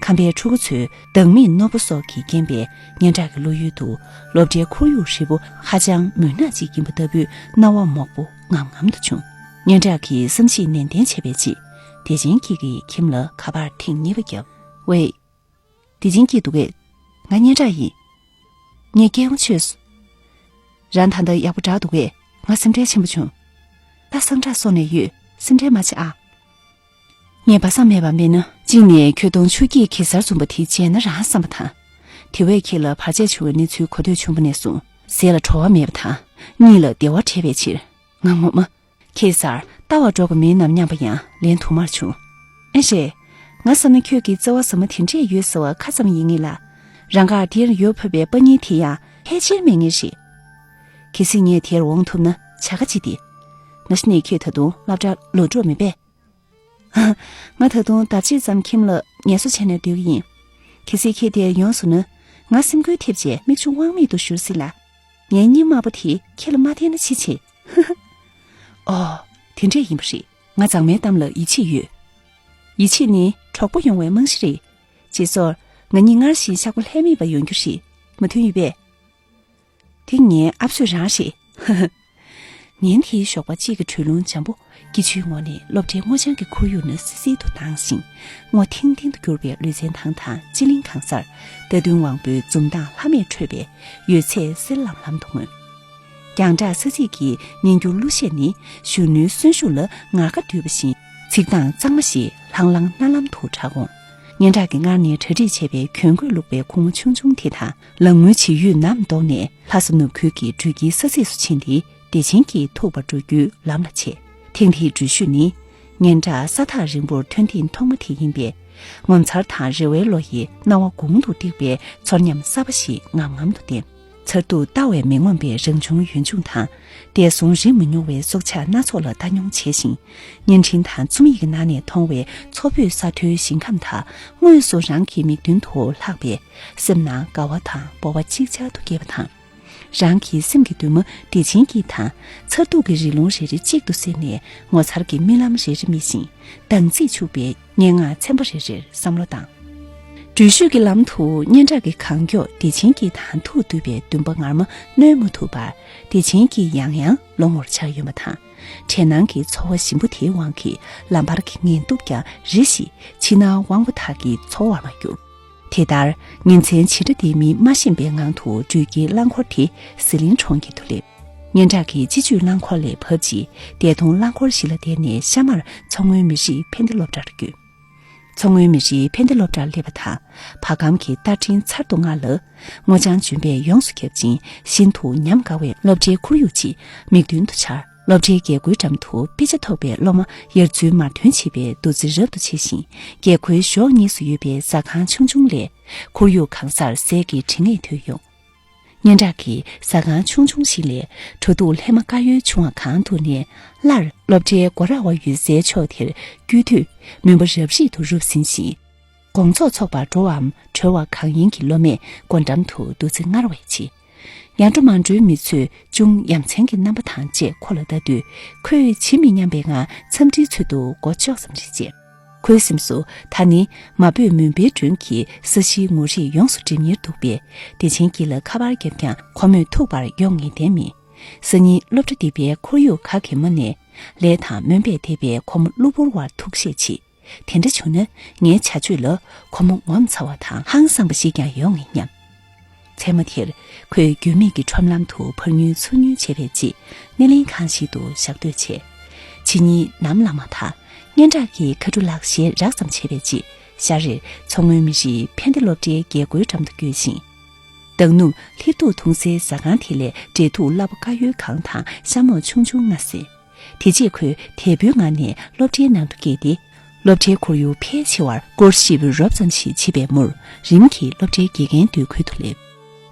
ཁམས་པའི་ཕྲུ་གུ་ཚོའི་སྡང་མིག་རྣོ་པོ་སོགས་ཀྱིས་རྐྱེན་པས། སྙན་གྲགས་ཀྱི་བློ་ཡུལ་དུ་སློབ་གྲྭའི་ཁོར་ཡུག་ཧྲིལ་པོ་ཧ་ཅང་མུན་ནག་ཅིག་ཡིན་པ་ལྟ་བུའི་སྣང་བ་མོག་པོ་ངམ་ངམ་དུ་བྱུང་། སྙན་གྲགས་ཀྱིས་བསམ་གཞིག་ནན་ཏན་བྱས་པའི་རྗེས། བདེ་ཆེན་སྐྱིད་ཀྱི་ཁྱིམ་ལ་ཁ་པར་ཐེངས་གཉིས་པ་བརྒྱབ། ཝེ། བདེ་ཆེན་སྐྱིད་འདུག་གས། ང་སྙན་གྲགས་ཡིན། ངས་སྐད་ངོ་ཆོད་སོང་། རང་ད་ལྟ་ཡག་པོ་འདྲ་འདུག་གས། ང་སེམས་ཁྲལ་ཆེན་པོ་བྱུང་། ད་སང་དྲག་སོང་ནས་ཡོད། སེམས་ཁྲལ་མ་བྱེད་ཨ། ངས་སྦ་གསང་མེད་པ་སྨྲས་ན། གཅིག་ནས་ཁྱོད་གདོང་ཆུ་སྐྱིད་གེ་སར་འཛོམས་པ་དེ་མཇལ་ན་རང་བསམ་པ་དང་། དེ་བས་ཁྱེད་ལ་བར་ཆད་བྱུང་བའི་གནས་ཚུལ་གོ་ཐོས་བྱུང་བ་ནས་བཟུང་། ཟས་ལ་བྲོ་བ་མེད་པ་དང་། གཉིད་ལ་བདེ་བ་བྲལ་བའི་ཕྱིར། ང་ངོ་མ། གེ་སར་ལྟ་བར་འགྲོ་གི་མིན་ནམ་སྙམ་པ་ཡང་ལན་དུ་མར་བྱུང་། ཨེ་རེད། ང་བསམ་ན་ཁྱོད་ཀྱི་བརྩེ་བ་ཟབ་མོ་དེ་འདྲས་ཡོད་ཟེར་བ་ཁ་ཙམ་ཡིན་ངེས་ལ། རང་དགར་དེར་ཡོད་ཕོད་པའི་དཔའ་ཉིན་དེ་ཡང་ཕལ་ཆེར་མེད་ངེས་རེད། གལ་སྲིད་ངས་དེར་འོང་ཐུབ་ན་བྱ་དགའ་ཅི་སྟེ། མ་གཞི་ནས་ཁྱོད་ད་དུང་སློབ་གྲྭར་ལོག་འགྲོ་མེད་པས། ང་ད་དུང་ལྡབ་གཅིག་ཙམ་ཁྱིམ་ལ་ངལ་གསོ་བྱས་ནས་སྡོད་ཀྱི་ཡིན། གལ་སྲིད་ཁྱེད་དེར་ཡོང་སོང་ན། ང་སེམས་འགུལ་ཐེབས་རྗེས་མིག་ཆུ་དབང་མེད་དུ་བཞུར་སྲིད་ལ། ངའི་སྙིང་དམར་པོ་དེ་ཁྱེད་ལ་མ་བསྟན་ན་ཅི་བྱེད། ཨོ། དེ་འདྲས་ཡིན་པ་རེད། ང་མཛངས་མའི་གཏམ་ལ་ཡིད་ཆེས་ཡོད། ཡིད་ཆེས་ནི་གྲོགས་པོ་ཡོང་བའི་རྨང་གཞི་རེད། རྗེས་སོར། ང་གཉིས་སྔར་བཞིན་ཤག་པ་ལྷད་མེད་པ་ཡོང་རྒྱུ་རེད། མོས་མཐུན་ཡོད་པས། དེ་ངའི་ཨབ་སོས་རང་རེད། ཉིན་དེའི་ཞོགས་པ་གཅིག་གི་བྲོས་ལྷུང་འཇམ་པོ་སྐྱིད་ཆུའི་ངོགས་ནས་སློབ་གྲྭའི་སྔོ་ལྗང་གི་ཁོར་ཡུག་ནི་བསིལ་བསིལ་དུ་ལྡང་ཞིང་། སྔོ་ཐིང་ཐིང་དུ་གྱུར་པའི་ལུས་རྩལ་ཐང་དང་སྤྱི་གླིང་གང་སར་རྟ་བདུན་དབང་པོའི་འཛུམ་མདངས་ལྷམ་མེར་འཕྲོས་པས་ཡོད་ཚད་གསལ་ལམ་ལམ་དུ་མངོན། རྒྱང་བསྒྲགས་ས་ཚིགས་ཀྱི་སྙན་འགྱུར་གླུ་གཞས་ནི་གཞོན་ནུའི་གསོན་ཤུགས་ལ་ངར་ཁ་བསྡུས་པ་བཞིན་ཚིག་གདངས་གཙང་མ་ཞིག་ལྷང་ལྷང་རྣ་ལམ་དུ་གྲགས་འོང་། སྙན་གྲགས་ཀྱིས་སྔར་ནས་གྲ་སྒྲིག་བྱས་པའི་གྱོན་གོས་བླུགས་པའི་ཁུག་མ་ཆུང་ཆུང་དེ་དང་། ལག་ངོའི་བྱེད་ཡུལ་ནམ་འདོགས་ནས་ལྷ་ས་ནུབ་ཁུལ་གྱི་འགྲུལ་སྐྱེལ་ས་ཚིགས་སུ་ཕྱིན་ཏེ། བདེ་ཆེན་གྱིས་ཐུག་པར་འགྲོ་རྒྱུའི་ལམ་ལ་ཆས། ཐེངས་འདིའི་འགྲུལ་བཞུད་ནི། སྙན་གྲགས་ས་ཐག་རིང་པོར་ཐོན་ཐེངས་ཐོག་མ་དེ་ཡིན་པས། ངོ་མཚར་དང་རེ་བའི་བློ་ཡིས་རྣ་བ་དགུང་དུ་བཏེགས་པའི་ཚོར་ཉམས་གསར་པ་ཞིག་ངམ་ངམ་དུ་བསྟན། མཚར་སྡུག་ལྟ་བས་མི་ངོམས་པའི་རང་བྱུང་ཡུལ་ལྗོངས་དང་། འདས་སོང་རིག་མི་མྱོང་བའི་སྲོག་ཆགས་སྣ་ཚོགས་ལ་ལྟ་མྱོང་བྱས་ཤིང་། བརྙན་འཕྲིན་དང་རྩོམ་ཡིག་གི་ནང་ནས་མཐོང་བའི་མཚོ་བོད་ས་མཐོའི་ཞིང་ཁམས་དག་དངོས་སུ་རང་གི་མིག་མདུན་དུ་ལྷགས་པས། སེམས་ནང་དགའ་བ་དང་སྤོབས་པ་ཅིག་ཅར་དུ་སྐྱེས་པ་དང་། རང་གི་སེམས་ཀྱི་འདུན་མ་བདེ་ཆེན་སྐྱིད་དང་མཚར་སྡུག་གི་རི་ལུང་རེ་རེ་གཅིག་ཏུ་བསྲེས་ནས་ངོ་མཚར་གྱི་རྨི་ལམ་རེ་རེ་རྨིས་ཤིང་། དྭངས་བརྩེས་ཕྱུག་པའི་སྙན་ངག་ཚན་པ་རེ་རེར་བསམ་བློ་བཏང་། འགྲུལ་བཞུད་ཀྱི་ལམ་དུ་སྙན་གྲགས་ཀྱི་གང་མགྱོགས་བདེ་ཆེན་སྐྱིད་དང་ཐུག་འདུས་པའི་འདུན་པ་ངར་མ་གནོན་མ་ཐུབ་པར། བདེ་ཆེན་སྐྱིད་ཡང་ཡང་ལོང་བར་ཆགས་ཡོད་པ་དང་། དྲན་སྣང་གི་ཚོར་བ་ཞིམ་པོ་དེའི་དབང་གིས་ལམ་བར་གྱི་ངལ་དུབ་ཀྱང་རེ་ཞིག་ཕྱི་ནང་དབང་པོ་དག་གིས་འཚོ་བར་མ་གྱུར། དེ་ལྟར། ཉིན་མཚན་ཇི་འདྲ་འདས་མིན་མ་ཤེས་པའི་ངང་དུ་འགྲུལ་སྐྱེལ་རླངས་འཁོར་དེ་ཟི་ལིང་གྲོང་ཁྱེར་དུ་སླེབས། སྙན་གྲགས་ཀྱི་སྤྱི་སྤྱོད་རླངས་འཁོར་ལས་བབས་རྗེས། བདེ་སྟོང་རླངས་འཁོར་གཞི་ལ་བསྡད་ནས་ཤ་མར་མཚོ་སྔོན་མི་རིགས་ཕན་བདེ་སློབ་གྲྭར་བསྐྱོད། མཚོ་སྔོན་མི་རིགས་ཕན་བདེ་སློབ་གྲྭར་སླེབས་པ་དང་། བར་ཁམས་ཀྱི་ལྟ་འཕྲིན་ཚར་དུ་དངར་ལ། སྔོ་ལྗང་ལྗོན་པས་ཡོངས་སུ་ཁྱབ་ཅིང་ཤིན་ཏུ་ཉམས་དགའ་བའི་སློབ་གྲྭའི་ཁོར་ཡུག་ཅིག་མིག་མདུན་དུ་འཆར། སློབ་གྲྭའི་རྒྱལ་སྒོའི་འགྲམ་དུ་དཔེ་ཆ་ཐོགས་པའི་སློབ་མ་དབྱར་རྩྭའི་མར་ཐོན་བྱེད་པའི་འདུ་འཛི་རབ་ཏུ་ཆེ་ཞིང་། རྒྱལ་སྒོའི་གཞོགས་གཉིས་སུ་ཡོད་པའི་ཟ་ཁང་ཆུང་ཆུང་ལས། ཁོར་ཡུག་གང་སར་ཟས་ཀྱི་དྲི་ངད་ཐོན་ཡོང་། སྙན་གྲགས་ཀྱིས་ཟ་ཁང་ཆུང་ཆུང་ཞིག་ལས་བྲོ་དུག་ལྷས་མ་དཀར་ཡོལ་བྱུང་བ་གང་འདུག་ནས། སླར་སློབ་གྲྭའི་སྒོ་ར་བ་ཡོད་སའི་ཕྱོགས་དེར་བསྐྱོད་དུས། མུན་པ་རབ་རིབ་ཏུ་རུབ་ཟིན་ཞིང་། དགོང་ཚོགས་འཚོགས་པར་འགྲོ་བའམ་གྲོལ་བ་གང་ཡིན་གྱི་སློབ་མས་སྒོ་འགྲམ་དུ་འདུ་འཛི་སྔར་བས་ཆེ། ཡར་འགྲོ་མར་འགྲོའི་མི་ཚོས་ཅུང་ཡ་མཚན་གྱི་རྣམ་པ་དང་བཅས་ཁོ་ལ་ལྟ་དུས། ཁོས་ཇི་མི་སྙམ་པའི་ངང་འཚམས་འདྲིའི་ཚུལ་དུ་མགོ་ལྕོག་ཙམ་རེ་བཅད། ཁོའི་སེམས་སུ་ད་ནི་མ་བོས་མུན་པའི་མགྲོན་གྱིས་ས་གཞིའི་ངོ་རིས་ཡོངས་སུ་སྒྲིབ་ཉེར་འདུག་པས། བདེ་ཆེན་སྐྱིད་ལ་ཁ་པར་བརྒྱབ་ཀྱང་ཁོ་མོས་ཐུག་པར་ཡོང་ངེས་གཏན་མིན། སང་ཉིན་སློབ་གྲྭ་འདི་པའི་ཁོར་ཡུག་ག་གེ་མོ་ནས་ལས་དང་སྨོན་པས་འདེབས་པའི་ཁོ་མོ་གློ་བུར་བར་ཐུགས་ཞེད་ཆེ། དེ་འདྲ་བྱུང་ན་ངའི་བྱ་སྤྱོད་ལ་ཁོ་མོ་ངོ་མཚར་བ་དང་ཧང་སངས་པ་ཞིག་ཀྱང་ཡོང་ངེས་སྙམ། མཚན་མོ་དེར་ཁོས་རྒྱུས་མེད་ཀྱི་ཁྲོམ་ལམ་དུ་ཕར་ཉུལ་ཚུར་ཉུལ་བྱས་པའི་རྗེས་སྣེ་ལེན་ཁང་ཞིག་ཏུ་ཞག་སྡོད་བྱས། ཕྱི་ཉིན་ནམ་ལངས་མ་ཐག་སྙན་གྲགས་ཀྱིས་ཁ་ཕྲུ་ལག་ཤེས་རགས་ཙམ་བྱས་པའི་རྗེས་ཤར་རེར་མཚོ་སྔོན་མི་རིགས་ཕན་བདེ་སློབ་གྲྭའི་རྒྱལ་སྒོའི་འགྲམ་དུ་བསྐྱོད་ཅིང་། མདང་ནུབ་ལྷིབ་ཏུ་འཐུང་སའི་ཟ་ཁང་དེ་ལས་འབྲས་ཐུག་སླ་པོ་དཀར་ཡོལ་གང་དང་ཤ་མོག་ཆུང་ཆུང་ལྔ་ཟས། དེ་རྗེས་ཁོས་དལ་པོའི་ངང་ནས་སློབ་གྲྭའི་ནང་དུ་བསྐྱལ་ཏེ། སློབ་གྲྭའི་ཁོར་ཡུག་ཕལ་ཆེ་བར་སྐོར་ཞིབ་རོབ་ཙམ་ཞིག་བྱེད་པའི་མུར་རིམ་གྱིས་སློབ་གྲྭའི་དགེ་རྒན་སྡོད་ཁུལ་དུ་སླེབས།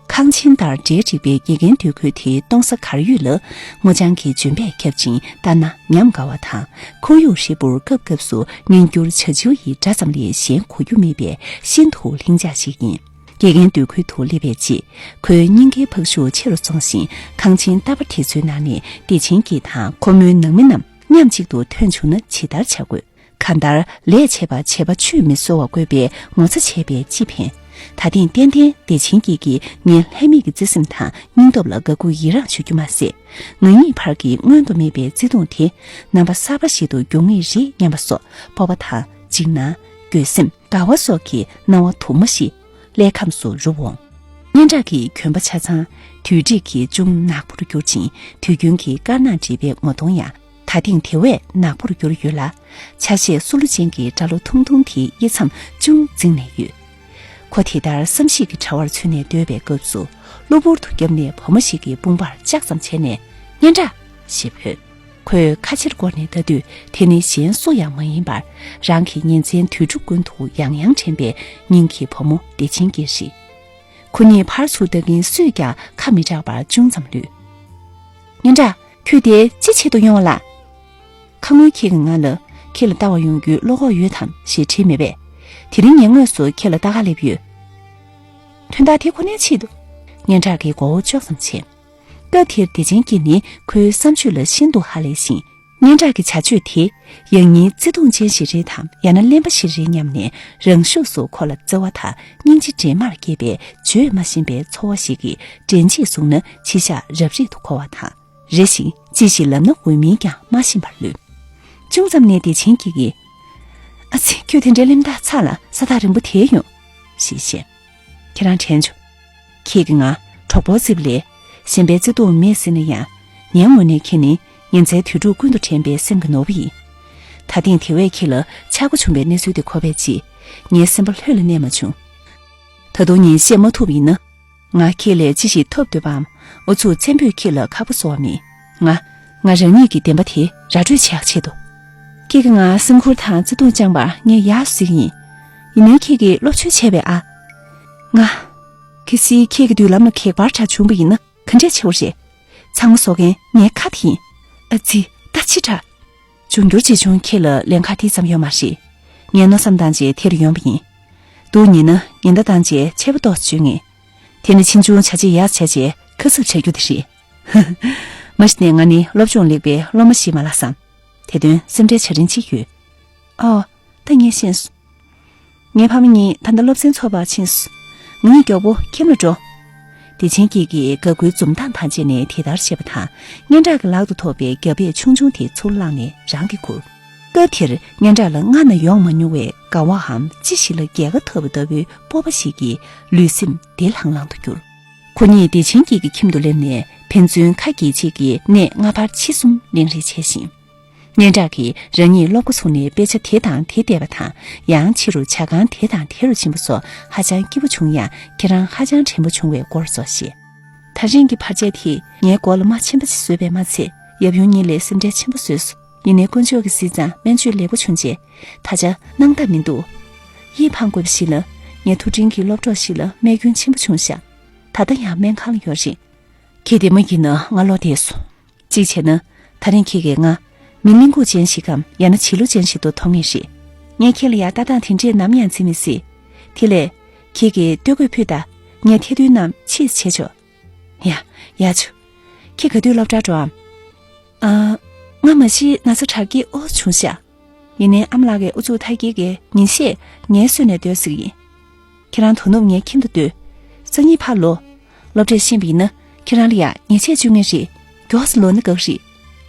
ཁང་ཆེན་ལྟར་གྲལ་བསྒྲིགས་པའི་དགེ་རྒན་སྡོད་ཁུལ་དེའི་སྟོང་ས་གར་ཡོད་ལ། སྔོ་ལྗང་གི་ལྗོན་པས་ཁྱབ་ཅིང་ལྟ་ན་ཉམས་དགའ་བ་དང་ཁོར་ཡུག་ཧྲིལ་པོར་སྐབས་སྐབས་སུ་སྙན་འགྱུར་བྱ་བྱིའུ་ཡི་སྒྲ་ཙམ་ལས་གཞན་གོ་རྒྱུ་མེད་པའི་ཤིན་ཏུ་ལྷིང་འཇགས་ཤིག་ཡིན། དགེ་རྒན་སྡོད་ཁུལ་དུ་སླེབས་པའི་རྗེས་ཁོའི་སྙིང་གའི་འཕག་ཤུགས་ཆེ་རུ་སོང་ཞིང་ཁང་ཆེན་ལྟ་བ་དེ་ཚོའི་ནང་ནས་བདེ་ཆེན་སྐྱིད་དང་ཁོ་མོའི་ནང་མི་རྣམས་མཉམ་གཅིག་ཏུ་ཐོན་བྱུང་ན་ཇི་ལྟར་བྱ་དགོས། གང་ལྟར་ལས་བྱས་པ་བྱས་པ་ཆུད་མི་གསོལ་བ་དགོས་པའི་ངོ་ཚ་བྱས་པས་ཅི་ཕན། ད་ཐེངས་ཏན་ཏན་བདེ་ཆེན་སྐྱིད་ཀྱིས་ངའི་ལྷད་མེད་ཀྱི་བརྩེ་སེམས་དང་སྙིང་སྟོབས་ལ་དགའ་མགུ་ཡི་རངས་ཞུ་རྒྱུ་མ་ཟད། ང་གཉིས་བར་གྱི་མངོན་དུ་མེད་པའི་བརྩེ་དུང་དེ་རྣམ་པ་གསར་པ་ཞིག་ཏུ་འགྱུར་ངེས་རེད་སྙམ་པ་སོགས་སྤོབས་པ་དང་འཇིགས་སྣང་། འགྱོད་སེམས། དགའ་བ་སོགས་ཀྱི་སྣང་བ་དུ་མ་ཞིག་ཀླད་ཁམས་སུ་རུབ་འོང་། སྙན་གྲགས་ཀྱི་གྱོན་པ་ཆ་ཚང་དུས་དྲུག་གིས་ཅུང་ནག་པོར་གྱུར་ཅིང་དུས་རྒྱུན་གྱི་དཀར་ནག་འདྲེས་པའི་ངོ་གདོང་ཡང་ད་ཐེངས་དེ་བས་ནག་པོར་གྱུར་ཡོད་ལ། ཆ་ཤས་སུ་ལུ་ཅན་གྱི་སྐྲ་ལོ་ཐུང་ཐུང་དེའི་དབྱེ་མཚམས་ཅུང་འཛིངས་ནས་ཡོད། ཁོ་དེ་ལྟར་བསམ་གཞིག་གི་དྲ་བར་ཚུད་ནས་སྡོད་པའི་སྐབས་སུ་གློ་བུར་དུ་རྒྱབ་ནས་བུ་མོ་ཞིག་གི་དཔུང་པར་ལྕག་ཙམ་བྱས་ནས་སྙན་གྲགས་ཞེས་བོས། ཁོས་ཁ་ཕྱིར་བསྐོར་ནས་ལྟ་དུས་དེ་ནི་གཞན་སུ་ཡང་མ་ཡིན་པར་རང་གི་ཉིན་མཚན་དུས་དྲུག་ཀུན་ཏུ་ཡང་ཡང་དྲན་པའི་སྙིང་གི་བུ་མོ་བདེ་ཆེན་སྐྱིད་རེད། ཁོ་གཉིས་ཕར་ཚུར་ལྟ་མཁན་སུས་ཀྱང་ཁ་མི་གྲག་པར་ཅུང་ཙམ་ལུས། སྙན་གྲགས། ཁྱོད་དེ་ཅི་བྱེད་དུ་ཡོང་བ་ལགས། ཁ་སྔོན་ཁྱེད་ཀྱིས་ང་ལ་ཁྱེད་ལ་ལྟ་བར་ཡོང་རྒྱུའི་བློ་ཁོག་ཡོད་དམ་ཞེས་དྲིས་མེད་པས། དེ་རིང་ངས་དངོས་སུ་ཁྱེད་ལ་ལྟ་གར་སླེབས་ཡོད། དོན་དག་དེ་ཁོ་ནའི་ཆེད་དུ། སྙན་གྲགས་ཀྱིས་མགོ་བོ་ལྕོག་ཙམ་ཕྱེས། སྐབས་དེར་བདེ་ཆེན་སྐྱིད་ནི་ཁོའི་བསམ་སྤྱོད་ལ་ཤིན་ཏུ་ཧ་ལས་ཤིང་། སྙན་གྲགས་ཀྱི་བྱ་སྤྱོད་དེ་ཡང་སྙིང་བརྩེ་དུང་ཅན་ཞིག་རེད་དམ་ཡང་ན་གླེན་པ་ཞིག་རེད་སྙམ་ནས་རང་ཤུགས་སུ་ཁོ་ལ་བརྩེ་བ་དང་སྙིང་རྗེ་འདྲེས་མར་སྐྱེས་པའི་བརྗོད་མ་ཤེས་པའི་ཚོར་བ་ཞིག་གིས་འདྲེན་བྱེད་བཟུང་ན་ཕྱི་བཞག་རབ་རིབ་ཏུ་འཁོར་བ་དང་། རེ་ཞིག་ཅི་ཞིག་ལབ་ན་འོས་མིན་ཀྱང་མ་ཤེས་པར་ལུས། ཅུང་ཙམ་ནས་བདེ་ཆེན་སྐྱིད་ཀྱིས། ཨ་ཙི། ཁྱོད་དེ་འདྲའི་གླེན་རྟགས་ཚ་ལ་ས་ཐག་རིང་པོ་དེད་ཡོང་། ཞེས་བཤད། ཁྱེད་རང་དྲན་བྱུང་། ཁྱེད་ཀྱིས་ང་གྲོགས་པོར་བརྩིས་པ་ལས་གཞན་པའི་བརྩེ་དུང་མེད་ཟེར་ན་ཡང་། ངའི་ངོས་ནས་ཁྱེད་ནི་ཉིན་མཚན་དུས་དྲུག་ཀུན་ཏུ་དྲན་པའི་སེམས་ཀྱི་ནོར་བུ་ཡིན། ད་ཐེངས་དེ་བས་ཁྱེད་ལ་ཆག་སྒོ་བྱུང་བའི་གནས་ཚུལ་དེ་གོ་བའི་རྗེས། ངའི་སེམས་པ་ལྷོད་ལ་གནས་མ་བྱུང་། ད་དུང་ངས་བཤད་མ་ཐུབ་པ་ཡིན་ན། ང་ཁྱེད་ལས་ཅི་ཞིག་ཐོབ་འདོད་པའམ་ཨུ་ཚུགས་ཆེན་པོས་ཁྱེད་ལ་ཁག་པོ་བཟོ་བ་མིན། ང་། ང་རང་ཉིད་ཀྱི་བདེན་པ་དེ་ར་སྤྲོད་བྱེད་ཡག་ཆེད་དུ། ཁྱེད་ཀྱིས་ང་སེམས་ཁུར་དང་བརྩེ་དུང་བཅངས་པར་ངས་ཡག་གཟིགས་ཡིན། ཡིན་ནའི་ཁྱེད་ཀྱིས་སློབ་བྱོལ་བྱས་པས་ཨ། ང་། གལ་སྲིད་ཁྱེད་ཀྱི་མདུན་ལམ་ལ་གེགས་བར་འདྲ་བྱུང་བ་ཡིན་ན་ག་འདྲས་བྱེད་དགོས་རེད། ཚང་མ་བཟོ་མཁན་ངའི་ཁ་དེ་ཡིན། ཨ་ཙི། ད་ཕྱི་དྲགས། འབྱུང་འགྱུར་ཇི་བྱུང་ཁྱེད་ལ་ལན་ཁག་དེ་ཙམ་ཡོད་མ་རེད། ངས་མནོ་བསམ་བཏང་རྗེས་དེར་ཡོང་བ་ཡིན། སྡུག་ཉེས་ན་ཉེན་བརྡ་བཏང་རྗེས་ཆད་པ་ཏོག་ཙམ་གཅོད་ངེས། དེ་ནི་ཕྱིས་འབྱུང་བྱ་བྱེད་ཡག་བྱས་རྗེས་ཁ་གསབ་བྱ་རྒྱུ་དེ་རེད། མ་གཞི་ནས་ང་ནི་སློབ་སྦྱོང་ལེགས་པའི་སློབ་མ་ཞིག་མ་ལགས་སམ། དེ་དོན་སེམས་ཁྲལ་བྱ་རིན་ཅི་ཡོད། ཨོ། ད་ངས་ཤེས་སོང་། ངའི་ཕ་མ་གཉིས་ད་ལྟ་སློབ་ཚན་འཚོགས་པར་ཕྱིན་སོང་། ང་གཉིས་མགྱོགས་པོ་ཁྱིམ་ལ་འགྲོ། བདེ་ཆེན་སྐྱིད་ཀྱིས་དགའ་མགུའི་འཛུམ་མདངས་དང་བཅས་ནས་དེ་ལྟར་བཤད་པ་དང་སྙན་གྲགས་ཀྱི་ལག་ཏུ་ཐོབ་པའི་རྒྱབ་པད་ཆུང་ཆུང་དེ་ཚུར་བླངས་ནས་རང་གིས་ཁུར། སྐབས་དེར་སྙན་གྲགས་ལ་སྔ་ན་ཡོང་མ་མྱོང་བའི་དགའ་བའམ་ཅི་ཞིག་ལ་རྒྱལ་ཁ་ཐོབ་པ་ལྟ་བུའི་སྤོབས་པ་ཞིག་གིས་ལུས་སེམས་བདེ་ལྷང་ལྷང་དུ་གྱུར། ཁོ་གཉིས་བདེ་ཆེན་སྐྱིད་ཀྱི་ཁྱིམ་དུ་སླེབས་ནས་ཕན་ཚུན་ཁ་གྱེས་བྱེད་ཀྱི་གནས་སྔ་བར་ཕྱི་གསུམ་གླེང་རེས་བྱས་ཤིང་། སྙན་གྲགས་ཀྱིས་རང་ཉིད་སློབ་འགོ་ཚུགས་ནས་དཔེ་ཆ་དེ་དང་དེ་བལྟས་པ་དང་ཡང་ཕྱི་རུ་ཇ་ཁང་དེ་དང་དེ་རུ་ཕྱིན་པ་སོགས་ཧ་ཅང་སྐྱིད་པོ་བྱུང་ཡང་ཁྱེད་རང་ཧ་ཅང་དྲན་པོ་བྱུང་བའི་སྐོར་སོགས་བཤད། ད་རིང་གི་བར་ཆད་དེས་ངའི་མགོ་ལ་རྨ་ཆེན་པོ་ཞིག་བཟོས་པས་མ་ཚད་ཡབ་ཡུམ་གཉིས་ལས་སེམས་ཁྲལ་ཆེན་པོ་བཟོས་སོང་། ཡིན་ནའི་དཀོན་མཆོག་གིས་གཟིགས་ཙང་སྨན་བཅོས་ལེགས་པོ་བྱུང་རྗེས་ད་ཆ་སྣང་དག་མི་འདུག། ཡིད་ཕངས་དགོས་པ་ཞིག་ལ་ངའི་མཐོ་འབྲིང་གི་སློབ་གྲོགས་ཤིག་ལ་རྨས་སྐྱོན་ཆེན་པོ་བྱུང་ཤག། ད་ལྟ་ཡང་སྨན་ཁང་ལ་ཡོད་རེད། ཁྱེད་བདེ་མོ་ཡིན་ན་ང་བློ་བདེ་སོང་། གཅིག་བྱས་ན། ད་རིང་ཁྱེད་ཀྱིས་ང་མི་གླེན་ལྐུགས་ཅན་ཞིག་གམ་ཡང་ན་བྱིས་བློ་ཅན་ཞིག་ཏུ་མཐོང་ངེས་རེད། ངས་ཁྱེད་ལ་ཡང་ལྟ་སྟངས་དེ་འདྲས་ནམ་ཡང་འཛིན་མི་སྲིད། དེ་ལས། ཁྱེད་ཀྱིས་སྟོད་གོས་ཕུད་དང་། ངས་ཐལ་རྡུལ་རྣམས་ཕྱིས་བྱས་ཆོག། ཡ། ཡ་ཆུ། ཁྱེད་ག་དུས་སློབ་གྲྭར་འགྲོའམ། ཨ། ང་མ་གཞི་ན་ཚ་དྲག་སྐྱེད་ཨོ་བྱུང་ཤག། ཡིན་ནའི་ཨ་མ་ལགས་ཀྱིས་ཨུ་ཚུགས་མཐའ་སྐྱེལ་གྱིས་ཉིན་ཤས་ངལ་གསོས་ནས་སྡོད་ཟེར་གྱི་ཡིན། ཁྱེད་རང་དོ་ནུབ་ངའི་ཁྱིམ་དུ་སྡོད། སང་ཉིན་ཕར་ལོག། སློབ་གྲྭས་ཤེས་པ་ཡིན་ན་ཁྱེད་རང་ལ་ཡང་ཉེས་ཆད་གཅོད་ངེས་རེད། མགྱོགས་སུ་ལོག་ན་དགའ་གི་རེད།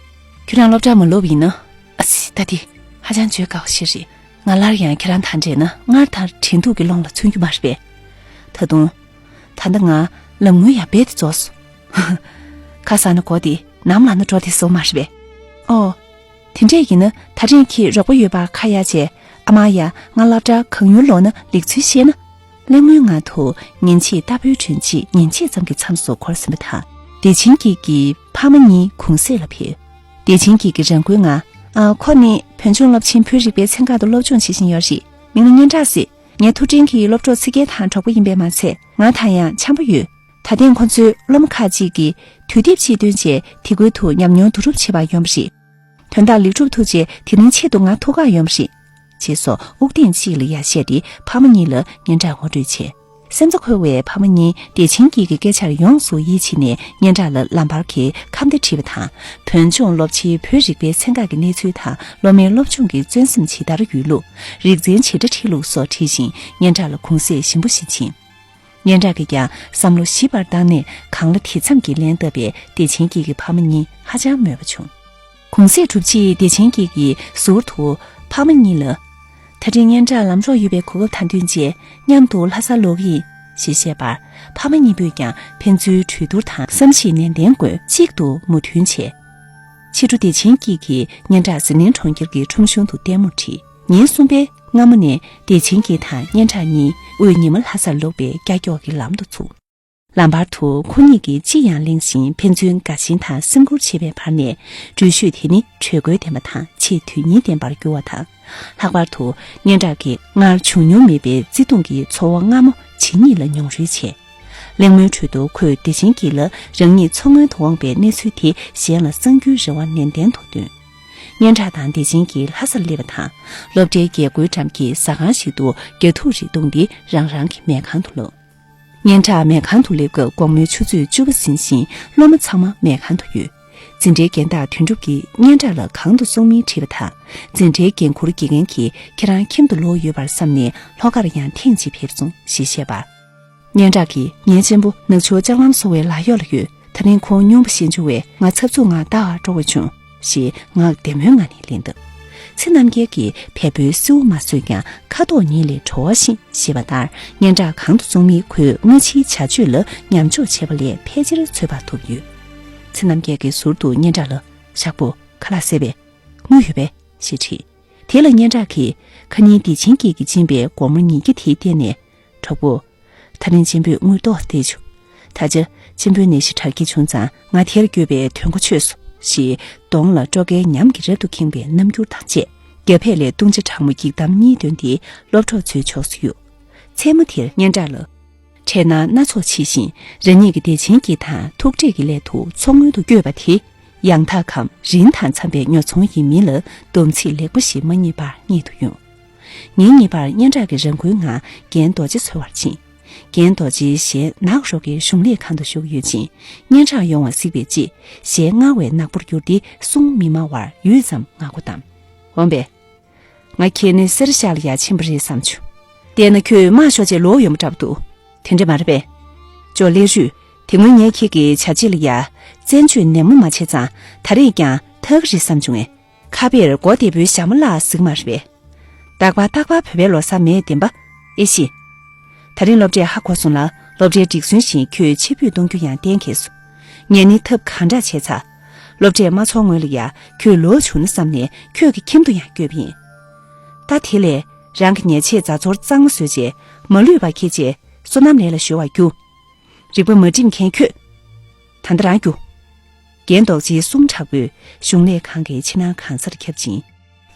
ཁྱོད་རང་སློབ་གྲྭར་མ་ལོག་པ་ཡིན་ན། ཨ་ཙི། ད་འདི་ཧ་ཅང་བརྗོད་དཀའ་བ་ཞིག་རེད། ང་སླར་ཡང་ཁྱེད་རང་དང་འཕྲད་ན་སྔར་ལྟར་དྲན་སྡུག་གི་ཀློང་ལ་མཚོན་རྒྱུ་མ་རེད་པས། ད་དུང་། ད་ལྟ་ང་ལམ་སྔོན་ཡང་རྦད་དེ་རྫོགས་སོང་། ཁ་སང་ན་གོ་དེ། ནམ་ལངས་ན་འགྲོ་དེ་སོང་མ་རེད་པས། ཨོ། དེ་འདྲས་ཡིན་ན་ད་རིང་ཁྱེད་རོགས་པ་ཡོད་པར་ཁ་ཡ་བྱས། ཨ་མ་ཡ། ང་སློབ་གྲྭར་གང་མྱུར་ལོག་ན་ལེགས་ཚུལ་བཤད་ན། གླེང་མོལ་ངང་དུ་ཉིན་ཕྱེད་རྟ་ཕོའི་སྒྲོན་གཅིག་ཉིན་ཕྱེད་ཙམ་གྱི་མཚམས་སུ་འཁོར་ཟིན་པ་དང་། བདེ་ཆེན་སྐྱིད་ཀྱི་ཕ་མ་གཉིས་གུང་སེང་ལ་ཕེབས། བདེ་ཆེན་སྐྱིད་ཀྱིས་རང་འགུལ་ངང་། ཨ། ཁོ་ནི་བོད་ལྗོངས་སློབ་ཆེན་བོད་རིག་པའི་ཚན་ཁག་ཏུ་སློབ་སྦྱོང་བྱེད་བཞིན་ཡོད་རེད། མིང་ལ་སྙན་གྲགས་ཟེར། ངའི་ཐུགས་འཕྲིན་གྱི་སློབ་གྲོགས་ཚེ་རྒྱལ་དང་གྲོགས་པོ་ཡིན་པས་མ་ཚད། ང་དང་ཡང་འཆམ་པོ་ཡོད། ད་ཐེངས་ཁོ་ཚོའི་སློབ་མ་ཁག་ཅིག་གིས་དུས་དེབ་ཅིག་བཏོན་བྱས་དེ་ཁུལ་དུ་ཉམས་མྱོང་བསྡུ་རུབ་བྱེད་པར་ཡོང་བ་རེད། དོན་དག་ལེགས་གྲུབ་ཐུགས་རྗེ་དེ་རིང་ཆེད་དུ་ང་ཐུག་གར་ཡོང་བ་རེད། ཅེས་སོགས་དབུགས་ཐེངས་གཅིག་ལ་ཡ་བཤད་དེ་ཕ་མ་གཉིས་ལ་སྙན་གྲགས་ངོ་སྤྲོད་བྱས། སེམས་རྩ་འཁོལ་བའི་ཕ་མ་གཉིས་བདེ་ཆེན་སྐྱིད་ཀྱི་སྐད་ཆར་ཡོངས་སུ་ཡིད་ཆེས་ནས་སྙན་གྲགས་ལ་ལམ་བར་གྱི་ཁམས་བདེ་བྲིས་པ་དང་། བོད་ལྗོངས་སློབ་ཆེན་བོད་རིག་པའི་ཚན་ཁག་གི་གནས་ཚུལ་དང་སློབ་མའི་སློབ་སྦྱོང་གི་བརྩོན་སེམས་ཇི་ལྟར་ཡོད་ལུགས། རིག་འཛིན་བྱེད་སྒྲ་བྲིས་ལུགས་སོགས་བྲིས་ཤིང་སྙན་གྲགས་ལ་གུང་སེང་ཞིམ་པོ་ཞིག་བྱིན། སྙན་གྲགས་ཀྱིས་ཀྱང་བསམ་བློ་ཞིབ་པར་བཏང་ནས་གང་ལ་དེ་ཙམ་གྱིས་ལན་བཏབ་པས་བདེ་ཆེན་སྐྱིད་ཀྱི་ཕ་མ་གཉིས་ཧ་ཅང་མོས་པ་བྱུང་། གུང་སེང་གྲུབ་རྗེས་བདེ་ཆེན་སྐྱིད་ཀྱིས་ཟུར་དུ་ཕ་མ་གཉིས་ལ། ད་རིང་སྙན་གྲགས་ལམ་གྲོགས་ཡོད་པའི་གོ་སྐབས་དང་བསྟུན་རྗེས་མཉམ་དུ་ལྷ་སར་ལོག་གི་ཡིན་ཞེས་བཤད་པར། ཕ་མ་གཉིས་པོས་ཀྱང་ཕན་ཚུན་གྲོས་བསྡུར་དང་བསམ་གཞིག་ནན་ཏན་སྒོས་གཅིག་ཏུ་མོས་མཐུན་བྱས། ཕྱི་དྲོ་བདེ་ཆེན་སྐྱིད་ཀྱིས་སྙན་གྲགས་ཟི་ལིང་གྲོང་ཁྱེར་གྱི་ཁྲོམ་གཞུང་དུ་ལྟད་མོར་ཁྲིད། ཉིན་གསུམ་པའི་སྔ་མོ་ནས་བདེ་ཆེན་སྐྱིད་དང་སྙན་གྲགས་གཉིས་དབུས་ཉི་མ་ལྷ་སར་ལོག་པའི་ཀྱག་ཀྱོག་གི་ལམ་དུ་ཚུད། ལམ་བར་དུ་ཁོ་གཉིས་ཀྱིས་ཅི་ཡང་གླེང་བཞིན་ཕན་ཚུན་དགའ་ཞེན་དང་སེམས་ཁུར་བྱེད་པའི་བར་ནས། འགྲུལ་བཞུད་དེ་ནི་དྲོད་འཁོལ་ལྡན་པ་དང་ཆེས་དོན་སྙིང་ལྡན་པར་གྱུར་བ་དང་། ལྷག་པར་དུ་སྙན་གྲགས་ཀྱིས་སྔར་བྱུང་མྱོང་མེད་པའི་བརྩེ་དུང་གི་ཚོར་བ་སྔ་མོ་ཇི་སྙེད་ལ་མྱོང་རོལ་བྱས། གླེང་མོལ་ཁྲོད་དུ་ཁོས་བདེ་ཆེན་སྐྱིད་ལ་རང་ཉིད་མཚོ་སྔོན་དུ་འོངས་པའི་གནས་ཚུལ་དེ་གཞན་ལ་གསང་རྒྱུའི་རེ་བ་ནན་ཏན་དུ་བཏོན། སྙན་གྲགས་དང་བདེ་ཆེན་སྐྱིད་ལྷ་སར་སླེབས་པ་དང་། སློབ་གྲྭའི་རྒྱལ་སྒོའི་འགྲམ་གྱི་ཟ་ཁང་ཞིག་ཏུ་རྒྱ་ཐུག་རིགས་བཏུངས་ཏེ་རང་རང་གི་མལ་ཁང་དུ་ལོག་སྙན་གྲགས་མལ་ཁང་དུ་སླེབས་སྐབས་དགོང་མོའི་ཆུ་ཚོད་བཅུ་པ་ཟིན་ཞིང་སློབ་མ་ཚང་མ་མལ་ཁང་དུ་ཡོད། འཛིན་གྲྭའི་རྒན་བདག་དོན་གྲུབ་ཀྱིས་སྙན་གྲགས་ལ་གང་དུ་སོང་མིན་དྲིས་པ་དང་། འཛིན་གྲྭའི་འགན་འཁུར་དགེ་རྒན་གྱིས་ཁྱེད་རང་ཁྱིམ་དུ་ལོག་ཡོད་པར་བསམ་ནས་ལྷོ་ཁར་ཡང་ཐེངས་གཅིག་ཕེབས་སོང་ཞེས་བཤད་པར། སྙན་གྲགས་ཀྱིས་ངའི་གཅེན་པོ་ནག་ཆུ་ལྕགས་ལམ་བཟོ་བའི་ལག་གཡོག་ལ་ཡོད། ད་རིང་ཁོང་སྨྱུང་པ་བཤད་འཇུག་པས་ང་ཚབ་ཚུབ་ངང་ལྟ་བར་སྤྲོ་བ་བྱུང་། ཞེས་ངག་བདེ་མོའི་ངང་ནས་ལན་བཏབ། ཚེ་རྣམ་རྒྱལ་གྱིས་བལ་པོའི་སེའུ་མ་ཟོས་ཀྱང་ཁ་དོག་ཉིད་ལས་བྲོ་བ་ཤིང་ཞེས་པ་ལྟར། སྙན་གྲགས་གང་དུ་སོང་མིན་ཁོའི་དངུལ་ཕྱིའི་བྱ་སྤྱོད་ལ་ཉམས་འཇོག་བྱས་པ་ལས་ཕལ་ཆེར་འཚོལ་བར་ཐུབ་ཡོད། ཚེ་རྣམ་རྒྱལ་གྱིས་ཟུར་དུ་སྙན་གྲགས་ལ། ཞག་པོ། ཁ་ལག་བཟས་པས། དངུལ་ཡོད་པས། ཞེས་དྲིས། དེ་ལ་སྙན་གྲགས་ཀྱིས་ཁ་ཉིན་བདེ་ཆེན་སྐྱིད་ཀྱིས་སྦྱིན་པའི་སྒོར་མོ་ཉིས་བརྒྱ་དེའི་སྟེང་ནས། གྲོགས་པོ། ད་རིང་གཅེན་པོས་དངུལ་ཏོག་སྟེར་བྱུང་། ད་ཆ་གཅེན་པོའི་ནད་གཞི་དྲག་སྐྱེད་བྱུང་ཙང་ང་དེར་འགྱོད་པའི་དོན་གོ་ཆོད་སོང་། ཞེས་གདོང་ལ་སྤྲོ་དགའི་ཉམས་ཀྱིས་རབ་ཏུ་ཁེངས་པའི་རྣམ་འགྱུར་དང་བཅས། རྒྱབ་ཕྱོགས་ལས་བཏུང་བྱ་གྲང་མོ་འགྱིག་དམ་གཉིས་བཏོན་ཏེ་སློབ་གྲོགས་ཚོའི་ཕྱོགས་སུ་གཡུགས། མཚན་མོ་དེར་སྙན་གྲགས་ལ། འཕྲད་སྣང་སྣ་ཚོགས་མཆིས་ཤིང་། རང་ཉིད་ཀྱི་བདེ་ཆེན་སྐྱིད་དང་ཐུག་འཕྲད་ཀྱི་སླད་དུ་མཚོ་སྔོན་དུ་བསྐྱོད་པ་དེ། ཡང་ཐག་གམ་རིན་ཐང་འཚམ་པའི་ཉོ་ཚོང་ཡིན་མིན་ལ་སྡོམ་ཚིག་ལེགས་པོ་ཞིག་མ་རྙེད་པར་གཉིད་དུ་ཡོང་། ཉིན་གཉིས་པར་སྙན་གྲགས་ཀྱིས་རང་འགུལ་ངང་རྒན་རྡོ་རྗེ་འཚོལ་བར་ཕྱིན། རྒན་རྡོ་རྗེའི་ཞལ་ནག་རོག་གི་གཞུང་ལས་ཁང་དུ་བཞུགས་ཡོད་ཅིང་། སྙན་གྲགས་ཡོང་བ་གཟིགས་པའི་རྗེས་ཞལ་སྔར་བས་ནག་པོར་གྱུར་ཏེ་གསུང་མི་སྨྲ་བར་ཡུད་ཙམ་ངག་སྒོ་བསྡམས། འོན་པས། ང་ཁྱེད་ནི་གསེར་ཞག་ལ་ཡར་ཕྱིན་པ་རེད་བསམ་བྱུང་། བལྟས་ན་ཁྱོད་དམག་ཤོར་རྗེས་ལོག་ཡོང་པ་འདྲ་པོ་འདུག། དེ་འདྲ་མ་རེད་པས། ཅོ་ལེ་རུས། དེ་སྔོན་ངས་ཁྱེད་ཀྱི་བྱ་བྱེད་ལ་ཡ་བཙན་བྱོལ་ནན་མོ་མ་བྱས་ཙང་ད་རེས་ཀྱང་ཐག་རེད་བསམ་བྱུང་ངས། ཁ་དཔེར་མགོ་བདེ་པོའི་ཞྭ་མོ་ལ་ཟིག་མ་རེད་པས། རྟག་པར་རྟག་པར་བོད་པའི་ལོ་གསར་མེད་བདེན་པ། ཨེ་ཤི། ད་རིང་སློབ་གྲྭས་ཧ་གོ་སོང་ལ་སློབ་གྲྭའི་སྒྲིག་སྲོལ་བཞིན་ཁྱོད་ཕྱིར་འབུད་གཏོང་རྒྱུ་ཡང་གཏན་འཁེལ་སོང་། ངས་ནི་ཐབས་གང་དྲག་བྱས་ཚར། སློབ་གྲྭས་མ་ཚོར་སྔོན་ལ་ཡ་ཁྱོད་ལོག་བྱུང་ན་བསམ་ནས་ཁྱོད་ཀྱི་ཁྱིམ་དུ་ཡང་བསྐྱོད་པ་ཡིན། ད་དེ་ལས་རང་གི་ཉལ་ཆས་རྫ་ཚོར་གཙང་མ་བཟོས་རྗེས་མ་ལུས་པ་ཁྱེར་རྗེས་སོ་ནམ་ལས་ལ་གཞོལ་བར་རྒྱུགས། རིག་པ་མ་སྒྲིམ་མཁན་ཁྱོད། ད་ལྟ་རང་རྒྱུགས། རྒན་རྡོ་རྗེའི་གསུང་དྲག་པོས་གཞུང་ལས་ཁང་གི་ཕྱི་ནང་གང་སར་ཁྱབ་ཅིང་།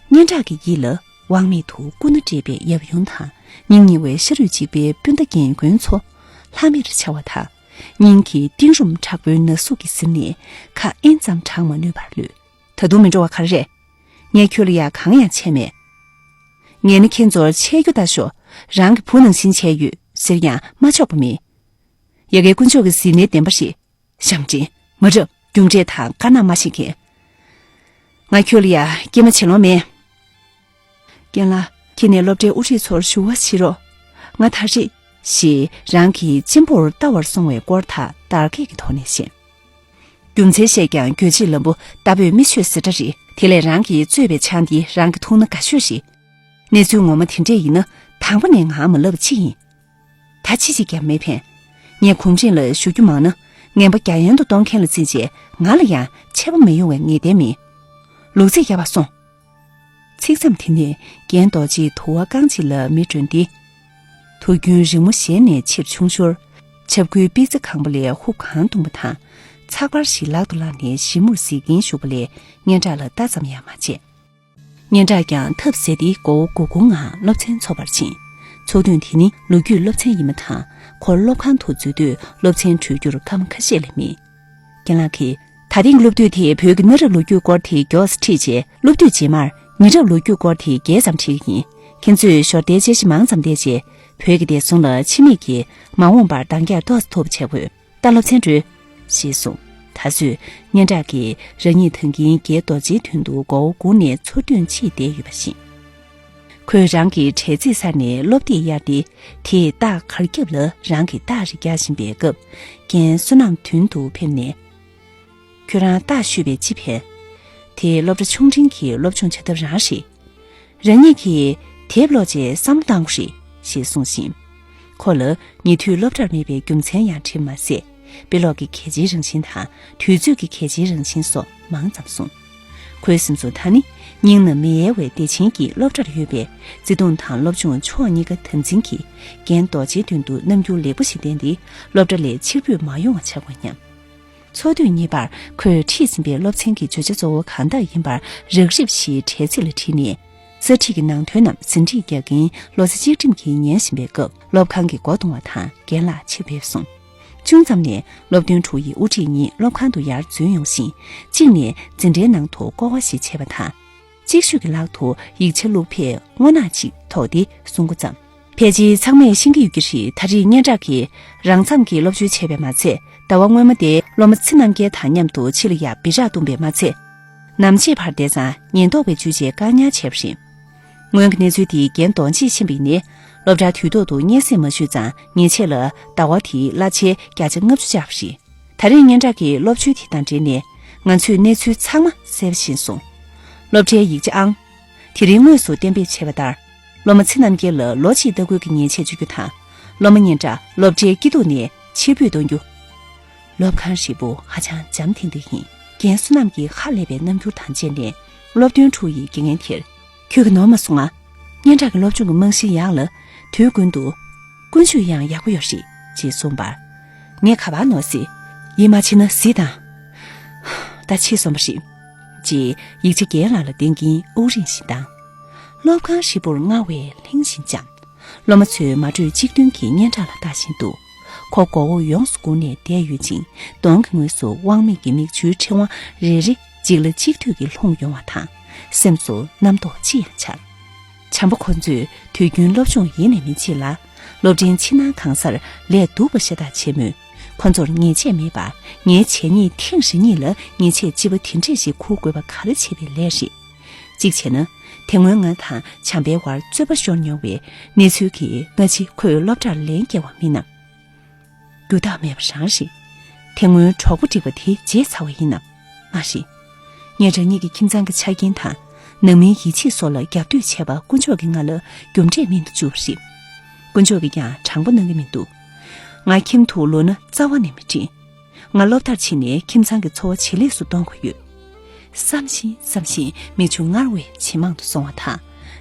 སྙན་གྲགས་ཀྱི་ཡིད་ལ་དབང་མེད་དུ་སྐུ་ན་བགྲེས་པའི་ཡབ་ཡུམ་དང་སྙིང་ཉེ་བའི་ཤ་རུས་གཅིག་པའི་སྤུན་ཟླ་རྒན་རྒོན་ཚོ་ལྷམ་མེར་འཕྱར་བ་དང་། སྙིང་གི་གཏིང་རུམ་དྲག་པོའི་ན་ཟུག་གིས་ཟིན་ནས་ཁ་ཨེན་ཙམ་གྲག་མ་ནུས་པར་ལུས། ད་དུང་མི་འགྲོ་བ་ག་རེ་རེད། ངས་ཁྱོད་ལ་ཡ་གང་ཡང་བྱས་མེད། ངས་ནི་ཁྱེད་ཚོར་འཆད་རྒྱུ་ལྟ་ཤོག། རང་གི་བུ་ནང་བཞིན་བྱས་ཡོད་ཟེར་ཡང་མ་ཆོག་པ་མེད། ཡ་གའི་དཀོན་མཆོག་གི་ཟིན་ནའི་བདེན་པ་རེད། ཞབས་འདྲེན། མ་རབས། རྒྱུ་འབྲས་དང་དཀར་ནག་མ་ཤེས་མཁན། ང་ཁྱོད་ལ་ཡ་སྐྱེལ་མ་བྱེད་ལོང་མེད། རྒན་ལགས། ཁྱེད་ནས་སློབ་གྲྭའི་དབུ་ཁྲིད་ཚོར་ཞུ་བ་བྱེད་རོགས། ང་ད་རེས། ཞེས་རང་གི་གཅེན་པོར་ལྟ་བར་སོང་བའི་སྐོར་དག་དར་རྒྱས་ཀྱི་ཐོག་ནས་བཤད། རྒྱུ་མཚན་བཤད་ཀྱང་གྱོད་བྱེད་ལམ་བུ་རྟ་ཕོས་མི་ཆོད་ཟེར་འདྲ་རེད། དེ་ལས་རང་གིས་གཙོས་པའི་ཆང་འདི་རང་གིས་འཐུང་ན་དགའ་ཤོས་རེད། གནས་ཚུལ་ངོ་མ་དེ་འདྲས་ཡིན་ན་དང་པོ་ནས་ངའང་མ་ལབ་པ་ཅི་ཡིན། ད་ཅི་ཞིག་ཀྱང་མི་ཕན། ངས་གུང་ཁྲན་ལ་ཞུ་རྒྱུ་མང་ན་ངན་པ་རྒྱ་ཡན་དུ་གཏོང་མཁན་ལ་བརྩིས་རྗེས་ང་ལ་ཡང་ཆད་པ་མི་ཡོང་བའི་ངེས་གཏན་མེད། ལུག་རྫི་རྒྱབ་པར་སོང་། ཚིག་མཚམས་དེ་ནས་རྒན་རྡོ་རྗེས་དུ་བ་རྐང་གཅིག་ལ་མེ་བསྒྲོན་ཏེ། དུས་རྒྱུན་རི་མོ་གཞན་ནས་ཆེར་ཆུང་ཤོར། ཆབ་ཁུའི་པི་ཙི་ཁང་པ་ལས་ཧུབ་གང་བརྡུངས་པ་དང་། ཚགས་པར་ཞིག་ལག་ཏུ་བླངས་ནས་ཞིབ་མོར་གཟིགས་ཀྱིན་བཞུགས་པ་ལས་སྙན་གྲགས་ལ་ལྟ་ཙམ་ཡང་མ་བྱས། སྙན་གྲགས་ཀྱང་ཐབས་ཟད་དེ་མགོ་བོ་སྒུར་སྒུར་ངང་སློབ་ཚན་འཚོགས་པར་ཕྱིན། ཚོགས་དུས་དེ་ནི་ལོ་རྒྱུས་སློབ་ཚན་ཡིན་པ་དང་། ཁོ་སློབ་ཁང་དུ་འཛུལ་དུས་སློབ་ཚན་གྲོལ་རྒྱུར་སྐར་མ་ཁ་ཤས་ལས་མེད། རྒན་ལགས་ཀྱིས། ད་ཐེངས་སློབ་དུས་དེ་བོད་ཀྱི་གནའ་རབས་ལོ་རྒྱུས་སྐོར་དེ་མགྱོགས་སུ་ཁྲིད་རྗེས། སློབ་དུས་རྗེས་མར་ཉེ་རབས་ལོ་རྒྱུས་སྐོར་དེ་རྒྱས་ཙམ་ཁྲིད་ཀྱི་ཡིན། ཁྱེད་ཚོས་ཞོར་བལྟས་དཔྱད་གཞི་མང་ཙམ་བལྟས་རྗེས། བོད་ཀྱི་བདེ་སྲུང་ལ་ཕྱི་མིག་གིས་མ་འོངས་པར་འདང་རྒྱག་ཏོག་ཙམ་ཐུབ་པ་བྱེད་དགོས། ད་སློབ་ཚན་གྲོལ། ཞེས་གསུངས། ད་གཟོད་སྙན་གྲགས་ཀྱིས་རང་ཉིད་ཐང་གིན་རྒན་རྡོ་རྗེའི་མདུན་དུ་མགོ་བོ་སྒུར་ནས་ཚུར་ཐོན་ཕྱིན་བསྡད་ཡོད་པ་བཞིན། ཁོས་རང་གི་འབྲས་རྩེད་ཚར་ནས་སློབ་དེབ་གཡར་ཏེ། དེས་རྟགས་གར་རྒྱབ་ལ་རང་གི་རྟགས་རེ་རྒྱག་བཞིན་པའི་སྐབས། རྒན་བསོད་ནམས་མདུན་དུ་ཕེབས་ནས། ཁྱོད་རང་རྟགས་བཤུས་པས་ཅི་ཕན། དེས་སློབ་གྲྭ་ཆུང་འབྲིང་གི་སློབ་སྦྱོང་བྱ་ཐབས་རང་རེད། རང་ཉིད་ཀྱིས་དེབ་ཀློག་རྗེས་བསམ་བློ་བཏང་དགོས་རེད། ཞེས་གསུངས་ཤིང་། ཁོ་ལ་ཉེ་དུས་སློབ་གྲྭར་མེད་པའི་རྒྱུ་མཚན་ཡང་དྲིས་མ་ཟད། དཔེ་ཀློག་གི་གལ་ཆེའི་རང་བཞིན་དང་དུས་ཚོད་ཀྱི་གལ་ཆེའི་རང་བཞིན་སོགས་མང་ཙམ་གསུངས། ཁོའི་སེམས་སུ་ད་ནི་སྙིང་ན་མི་གཡེལ་བའི་བདེ་ཆེན་གྱི་སློབ་གྲྭར་ཡོད་པས། བརྩེ་དུང་དང་སློབ་སྦྱོང་ཕྱོགས་གཉིས་ཀ་དམ་འཛིན་གྱིས་རྒན་རྡོ་རྗེའི་མདུན་དུ་རྣམ་འགྱུར་ལེགས་པོ་ཞིག་བསྟན་ཏེ། སློབ་གྲྭ་ལས་ཕྱིར་འབུད་མ་ཡོང་བ་བྱ་དགོས་སྙམ། ཚོགས་དུས་གཉིས་པར་ཁོས་ཁྲིད་ཟིན་པའི་སློབ་ཚན་གྱི་བརྗོད་བྱ་གཙོ་བོ་གང་དག་ཡིན་པར་རགས་རིམ་བཞིའི་འབྲས་རྩེ་ལ་ཁྲིད་ནས། གསར་ཁྲིད་ཀྱི་ནང་དོན་རྣམས་ཟིན་བྲིས་རྒྱག་གིན་བློ་རྩེ་གཅིག་སྒྲིམ་གྱིས་ཉན་བཞིན་པའི་སྐབས། སློབ་ཁང་གི་སྒོ་རྡུང་བ་དང་རྒན་ལགས་ཕྱིར་ཕེབས་སོང་། ཅུང་ཙམ་ནས་སློབ་སྟོན་དྲུང་ཡིས་དབུ་ཁྲིད་གཉིས་སློབ་ཁང་དུ་ཡར་འཛུལ་ཡོང་ཞིང་། གཅིག་ནས་འཛིན་གྲྭའི་ནང་དུ་སྐོར་བ་ཞིག་བྱས་པ་དང་། གཅིག་ཤོས་ཀྱི་ལག་ཏུ་ཡིག་ཆ་བླུགས་པས་སྔོ་ནག་ཅིག་ཐོགས་ཏེ་གསུང་འགོ་བརྩམས། ཕལ་ཆེར་ཚང་མས་ཤེས་ཀྱི་ཡོད་ཀྱི་རེད། ད་རེས་སྙན་གྲགས་ཀྱིས་རང་མཚམས་ཀྱི་སློབ་བྱོལ་བྱས་པས་མ་ཚད། ཟླ་བ་སྔོན་མ་དེ་སློབ་མ་ཚེ་རྣམ་རྒྱལ་དང་མཉམ་དུ་ཕྱི་ལ་ཡར་སྦི་རག་བཏུང་བས་མ་ཚད། ནམ་ཕྱེད་བར་བསྡད་ཙང་ཉེན་རྟོག་པས་འཇུས་རྗེས་བཀག་ཉར་བྱས་པ་རེད། སྔོན་གྱི་གནས་ཚུལ་དེ་རྒན་རྡོ་རྗེས་ཤེས་པ་ཡིན་ནའི། སློབ་གྲྭར་དུས་ཐོག་ཏུ་སྙན་སེང་མ་ཞུས་ཙང་ཉེས་ཆད་ལ་ཟླ་བ་དེའི་གླ་ཆའི་བརྒྱ་ཆ་ལྔ་བཅུ་བཅག་པ་རེད། ད་རེས་སྙན་གྲགས་ཀྱིས་སློབ་བྱོལ་དེ་དང་འབྲེལ་ནས་ང་ཚོས་གནས་ཚུལ་ཚང་མ་གསལ་པོ་ཤེས་སོང་། སློབ་གྲྭའི་ཡིག་ཆ་ཨང་། དེ་རིང་དངོས་སུ་གཏན་འབེབས་བྱས་པ་ལྟར། སློབ་མ་ཚེ་རྣམ་རྒྱལ་ལ་ལོ་གཅིག་ལྟ་སྐུལ་གྱི་ཉེས་ཆད་གཅོད་རྒྱུ་དང་། སློབ་མ་སྙན་གྲགས་སློབ་གྲྭའི་སྐྱིད་སྡུག་ནས་ཕྱིར་འབུད་གཏོང་རྒྱུ། སློབ་ཁང་ཧྲིལ་པོ་ཧ་ཅང་འཇམ་ཐིང་ཐིང་ཡིན། རྒན་བསོད་ནམས་ཀྱིས་ཧ་ལས་པའི་རྣམ་འགྱུར་དང་བཅས་ནས་སློབ་སྟོན་དྲུང་ཡི་དགེ་རྒན་དེར། ཁྱོད་ཀྱིས་ནོར་མ་སོང་ང་། སྙན་གྲགས་ཀྱི་སློབ་སྦྱོང་གི་རྨང་གཞི་ཡག་ལ། དུས་ཀུན་ཏུ། ཀུན་སྤྱོད་ཡང་ཡག་པོ་ཡོད་རེད། ཅེས་གསུངས་པར། ངས་ག་པར་ནོར་སྲིད། ཡིད་མ་ཆེས་ན་གཟིགས་དང་། ད་ཕྱིས་སོང་བ་རེད། ཅེས་ཡིག་ཆ་རྒན་ལགས་ལ་སྟོན་གྱིན་དབུགས་རིང་ཞིག་བཏང་། སློབ་ཁང་ཧྲིལ་པོར་རྔ་བས་ལྷིང་ཞིང་འཇམ། སློབ་མ་ཚོས་མ་གྲོས་གཅིག་མཐུན་གྱིས་སྙན་གྲགས་ལ་ལྟ་བཞིན་འདུག་ཁོ་མགོ་བོ་ཡོངས་སུ་སྒུར་ནས་བསྡད་ཡོད་ཅིང་། གདོང་གི་ངོས་སུ་དབང་མེད་ཀྱི་མིག་ཆུའི་ཕྲེང་བ་རེ་རེ་འཇིགས་སླ་གཅིག་སྡུད་ཀྱིས་ལྷུང་ཡོང་བ་དང་། སེམས་སུ་རྣམ་རྟོག་ཅི་ཡང་འཆར། བྱམས་པ་ཁོ་ཚོས་དུས་རྒྱུན་སློབ་སྦྱོང་ཡེ་ནས་མི་བྱེད་ལ། སློབ་འབྲིང་ཕྱི་ནང་གང་སར་ལས་སྡུག་པ་ཤ་སྟག་བྱེད་མོད། ཁོ་ཚོར་ཉེས་ཆད་མེད་པར་ངའི་བྱས་ཉེས་ཐེངས་རེ་གཉིས་ལ་ཉེས་ཆད་ལྕི་བ་དེ་འདྲས་ཤིག་འཁུར་དགོས་པ་ག་རེ་བྱས་པའི་ལས་རེད། གཅིག་བྱས་ན། དེ་སྔོན་ང་དང་བྱམས་པའི་བར་རྩོད་པ་ཤོར་མྱོང་བའི་གནས་ཚུལ་གྱིས་སྔ་ཕྱི་ཁོས་སློབ་གྲྭར་ལན་བསྐྱལ་བ་མིན་ནམ། རྒྱུ་བདག་མེད་པ་རང་རེད། དེ་སྔོན་གྲོགས་པོ་བསྒྲིགས་པ་དེ་བརྗེད་ཚར་བ་ཡིན་ནམ། མ་རེད། ངས་རང་ཉིད་ཀྱི་ཁྱིམ་ཚང་གི་ཆ་རྐྱེན་དང་། ནང་མིའི་ཡིད་ཆེས་སོགས་ལ་རྒྱབ་གཏོད་བྱས་པ་དཀོན་མཆོག་གིས་ང་ལ་རྒྱུ་འབྲས་སྨིན་དུ་བཅུག་པ་རེད། དཀོན་མཆོག་གིས་ཀྱང་དྲང་པོ་གནང་གི་མི་འདུག་ང་ཁྱིམ་དུ་ལོག་ན་རྩ་བ་ནས་མི་འགྲིག་ང་སློབ་མཐར་ཕྱིན་ནས་ཁྱིམ་ཚང་གི་འཚོ་བ་ཇེ་ལེགས་སུ་གཏོང་དགོས་ཡོད། བསམ་བཞིན་བསམ་བཞིན་མིག་ཆུ་སྔར་བས་ཇེ་མང་དུ་སོང་བ་དང་།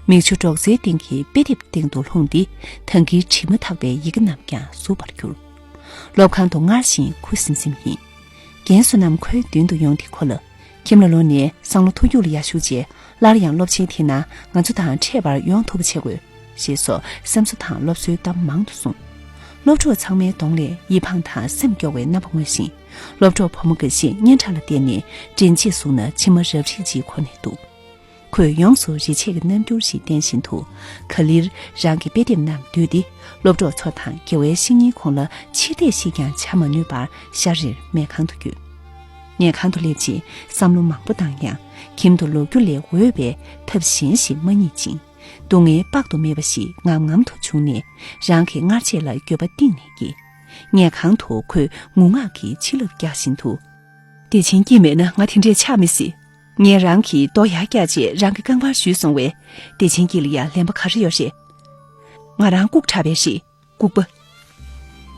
མིག་ཆུ་སྒྲོག་ཙེའི་སྟེང་གི་དཔེ་དེབ་སྟེང་དུ་ལྷུང་སྟེ། ད་གིན་བྲིས་མ་ཐག་པའི་ཡི་གེ་རྣམས་ཀྱང་ཟུག་པར་གྱུར། སློབ་ཁང་དུ་སྔར་བཞིན་ཁུ་སིམ་སིམ་ཡིན། རྒན་བསོད་ནམས་ཁོའི་མདུན་དུ་ཡོང་སྟེ་ཁོ་ལ། ཁྱིམ་ལ་ལོག་ནས་སང་ལོ་མཐོ་རྒྱུགས་ལ་ཡར་ཞུགས་རྗེས། སླར་ཡང་སློབ་ཆེན་དེའི་ནང་ང་ཚོ་དང་འཕྲད་པར་ཡོང་ཐུབ་པ་བྱེད་དགོས། ཞེས་སོགས་སེམས་གསོ་དང་སློབ་གསོའི་གཏམ་མང་དུ་གསུངས། སློབ་གྲོགས་ཚང་མའི་གདོང་ལས་ཡིད་ཕངས་དང་སེམས་སྐྱོ་བའི་རྣམ་པ་མངོན་ཞིང་། སློབ་གྲོགས་བུ་མོ་འགའ་ཞིག་སྙན་གྲགས་ལ་བརྟེན་ནས་མགྲིན་ཆེ་བཟུང་ན་མཆི་མ་རབ་རིབ་ཅིག་འཁོར་ནས་འདུག་ཁོས་ཡོངས་སུ་རེ་ཆེ་བའི་རྣམ་འགྱུར་ཞིག་བསྟན་བཞིན་དུ། ག་ལེར་རང་གི་དཔེ་དེབ་རྣམས་བསྡུས་ཏེ། སློབ་གྲོགས་ཚོ་དང་དགེ་བའི་བཤེས་གཉེན་ཁོང་ལ་ཕྱིར་བལྟས་ཤིག་ཀྱང་བྱ་མ་ནུས་པར་ཤར་རེར་མལ་ཁང་དུ་བསྐྱོད། མལ་ཁང་དུ་སླེབས་རྗེས་བསམ་བློ་མང་པོ་བཏང་ཡང་། ཁྱིམ་དུ་ལོག་རྒྱུ་ལས་འོས་པའི་ཐབས་གཞན་ཞིག་མ་རྙེད་ཅིང་། སྡུག་བསྔལ་དཔག་ཏུ་མེད་པ་ཞིག་ངམ་ངམ་དུ་བྱུང་ནས། རང་གི་སྔར་ཆད་ལ་འགྱོད་པ་གཏིང་ནས་སྐྱེས། མལ་ཁང་དུ་ཁོས་ངུ་ངག་གི་བྱིན་རླབས་རྒྱག་བཞིན་དུ། བདེ་ཆེན་སྐྱིད་མེད་ན་ང་དེ་འདྲས་ཆགས་མི་སྲིད། ངས་རང་གི་རྡོ་ཡར་བཀྱགས་རྗེས་རང་གི་རྐང་པར་གཞུས་སོང་བས། བདེ་ཆེན་སྐྱིད་ལ་ཡང་ལན་པ་ག་རེ་ཡོད་རེད། ང་རང་ལྐུགས་དྲགས་པས་རེད། ལྐུགས་པ།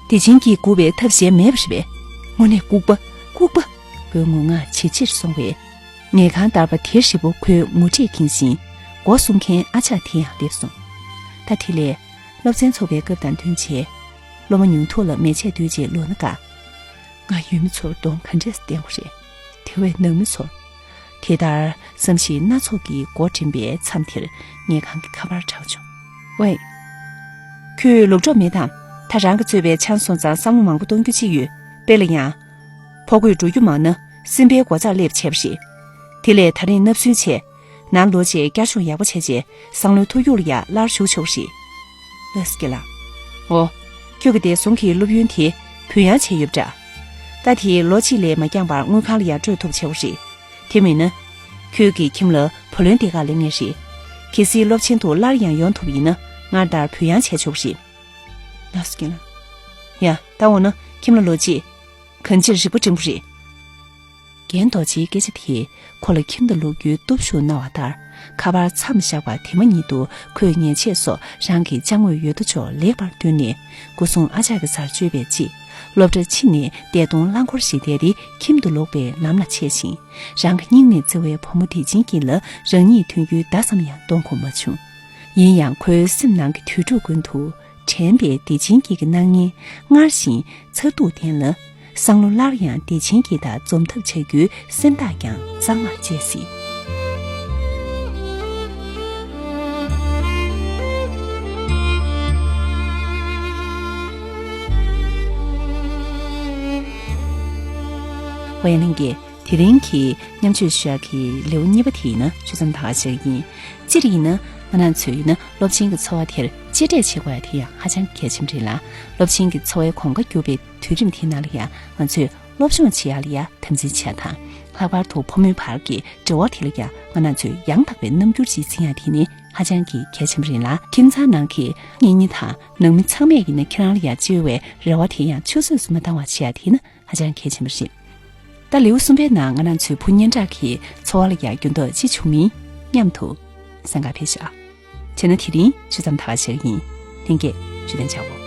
བདེ་ཆེན་སྐྱིད་ལྐུགས་པའི་ཐབས་གཞན་མེད་པ་རེད་པས། དངོས་གནས་ལྐུགས་པ། ལྐུགས་པ། ཁོའི་ངུ་ངག་ཇེ་ཆེར་སོང་བས། ཉལ་ཁང་བསྟར་པ་དེ་ཧྲིལ་པོ་ཁོའི་ངུ་སྒྲས་ཁེངས་ཤིང་། སྒོ་སྲུང་མཁན་ཨ་ཅག་དེ་ཡང་སླེབས་སོང་། ད་དེ་ལས། སློབ་ཚན་ཚོགས་པའི་སྐབས་དང་བསྟུན་བྱས། སློབ་མ་ཉུང་འཐུ་ལ་མལ་ཆས་སྡུད་རྗེས་ལོག་ན་དགའ། ང་ཡུལ་མི་ཚོར་གདོང་ག་འདྲས་བསྟན་དགོས་རེད། དེ་བས་ནང་མི་ཚོར། དེ་ལྟར་བསམ་གཞིག་སྣ་ཚོགས་ཀྱིས་མགོ་འདྲེན་པའི་མཚམས་དེར་ཉལ་ཁང་གི་ཁ་པར་གྲགས་བྱུང་། ཝེ། ཁྱོད་ལོག་འགྲོ་མེད་དམ། ད་རང་གིས་གཙོས་པའི་ཆང་སོང་ཙང་བསམ་བློ་མང་པོ་གཏོང་རྒྱུ་ཅི་ཡོད། དཔེ་ལ་ཡང་། ཕོ་རྒོད་འགྲོ་རྒྱུ་མང་ན་སྲིན་པོའི་སྒོ་རྩར་སླེབས་བྱས་པ་རེད། དེ་ལས་ད་རིང་ནབ་སུན་བྱས། ནང་ལོག་རྗེས་བསྐྱར་སྦྱོང་ཡག་པོ་བྱས་རྗེས་སང་ལོའི་ཐོ་ཡུག་ལ་ཡ་སླར་ཞུགས་ཆོག་རེད། ལགས་སོ་རྒན་ལགས། འོ། ཁྱོད་ཀྱི་བདེ་སྲུང་གི་སློབ་ཡོན་དེ་བུད་ཡང་བྱས་ཡོད་པ་འདྲ། ད་དེ་ལོ་གཅིག་ལས་མ་འགྱངས་པར་དངུལ་ཁང་ལ་ཡ་སྤྲོད་ཐུབ་བྱེད་དགོས་རེད། དེ་མིན་ན། ཁྱོད་ཀྱི་ཁྱིམ་ལ་བུ་ལོན་སྡེ་ཁག་སླེབས་ངེས་རེད། གལ་སྲིད་སློབ་ཆེན་དུ་སླར་ཡང་ཡོང་ཐུབ་ཡིན་ན་སྔར་ལྟར་བུད་ཡང་བྱས་ཆོག་རེད། ལགས་སོ་རྒན་ལགས། ཡ། ད་འོ་ན་ཁྱིམ་ལ་ལོག་རྗེས། གང་ཅིར་རིག་པ་སྒྲིམ་དགོས་རེད། རྒན་རྡོ་རྗེའི་སྐད་ཆ་དེས་ཁོ་ལ་ཁྱིམ་དུ་ལོག་རྒྱུའི་སྟོབས་ཤུགས་གནང་བ་ལྟར། ཁ་པར་མཚམས་བཞག་པ་དེ་མ་ཉིད་དུ་ཁོས་ཉལ་ཆས་སོགས་རང་གི་ཅ་དངོས་ཡོད་དོ་ཅོག་ལེགས་པར་བསྡུས་ནས། སྐུ་སྲུང་ཨ་ཅག་གི་སར་བཅོས་པའི་རྗེས། སློབ་གྲྭ་ཕྱི་ནས་བདེ་སྟོང་རླངས་འཁོར་ཞིག་བསྡད་དེ་ཁྱིམ་དུ་ལོག་པའི་ལམ་ལ་ཆས་ཤིང་། རང་གི་སྙིང་ནས་བརྩེ་བའི་བུ་མོ་བདེ་ཆེན་སྐྱིད་ལ་རང་ཉིད་མཐུན་རྒྱུའི་བརྡ་ཙམ་ཡང་གཏོང་ཁོམ་མ་བྱུང་། ཡིན་ཡང་ཁོའི་སེམས་ནང་གི་དུད་འགྲོ་ཀུན་ཏུ། དྲན་པའི་བདེ་ཆེན་སྐྱིད་ཀྱི་སྣང་བརྙན་སྔར་བཞིན་མཚར་སྡུག་ལྡན་ལ། སང་ལོ་སླར་ཡང་བདེ་ཆེན་སྐྱིད་དང་འཛོམས་ཐབས་བྱ་རྒྱུའི་སེམས་ཐག་ཀྱང་གཙང་མར་བཅད་སྲིད། ཝེ་ལིང་གིས། དེ་རིང་གི་མཉམ་སྤྱོད་ཞུ་ཡག་གི་ལེའུ་གཉིས་པ་དེ་ཡིན་ན་ཞུ་མཚམས་ད་ག་ཞིག་ཡིན། སྤྱིར་ཡིན་ན་ང་རང་ཚོས་ཡིན་ན་སློབ་ཆེན་གྱི་འཚོ་བ་དེར་གཅེས་སྤྲས་བྱེད་དགོས་ཡ་དེ་ཡང་ཧ་ཅང་གལ་ཆེན་པོ་རེད་ལ། སློབ་ཆེན་གྱི་འཚོ་བའི་གོམ་ཁ་བསྒྱུར་བའི་དུས་རིམ་དེ་ནང་ལ་ཡང་ང་ཚོས་སློབ་སྦྱོང་བྱེད་ཡ་ལ་ཡ་དམ་འཛིན་བྱེད་ཡ་དང་། ལྷག་པར་དུ་ཕོ་མོའི་བར་གྱི་འབྲེལ་བ་དེ་ལ་ཡང་ང་རང་ཚོས་ཡང་དག་པའི་རྣམ་འགྱུར་ཅིག་འཛིན་ཡ་དེ་ནི་ཧ་ཅང་གི་གལ་ཆེན་པོ་རེད་ལ། ཁྱིམ་ཚང་ནང་གི་གཉེན་ཉེ་དང་ནང་མི་ཚང་མས་ཡིན་ན་ཁྱེད་རང་ལ་ཡ་བཅོལ་བའི་རེ་བ་དེ་ཡང་ཆུད་ཟོས་སུ་མ་བཏང་བ་བྱེད་ཡ་དེ་ནི། ཧ་ཅང་གལ་ཆེན་པོ་རེད། ད་ལེའུ་གསུམ་པའི་ནང་ང་རང་ཚོའི་བུ་སྙན་གྲགས་ཀྱི་འཚོ་བ་ལ་ཡང་འགྱུར་ལྡོག་ཅི་བྱུང་མིན་མཉམ་དུ་གསན་གར་ཕེབས་ཤག་བྱས་ན་དེ་རིང་ཞུ་མཚམས་ད་ག་བྱེད་ཀྱི་ཡིན། ལྷན་རྒྱས་བཞུགས་གདན་འཇགས་པོ།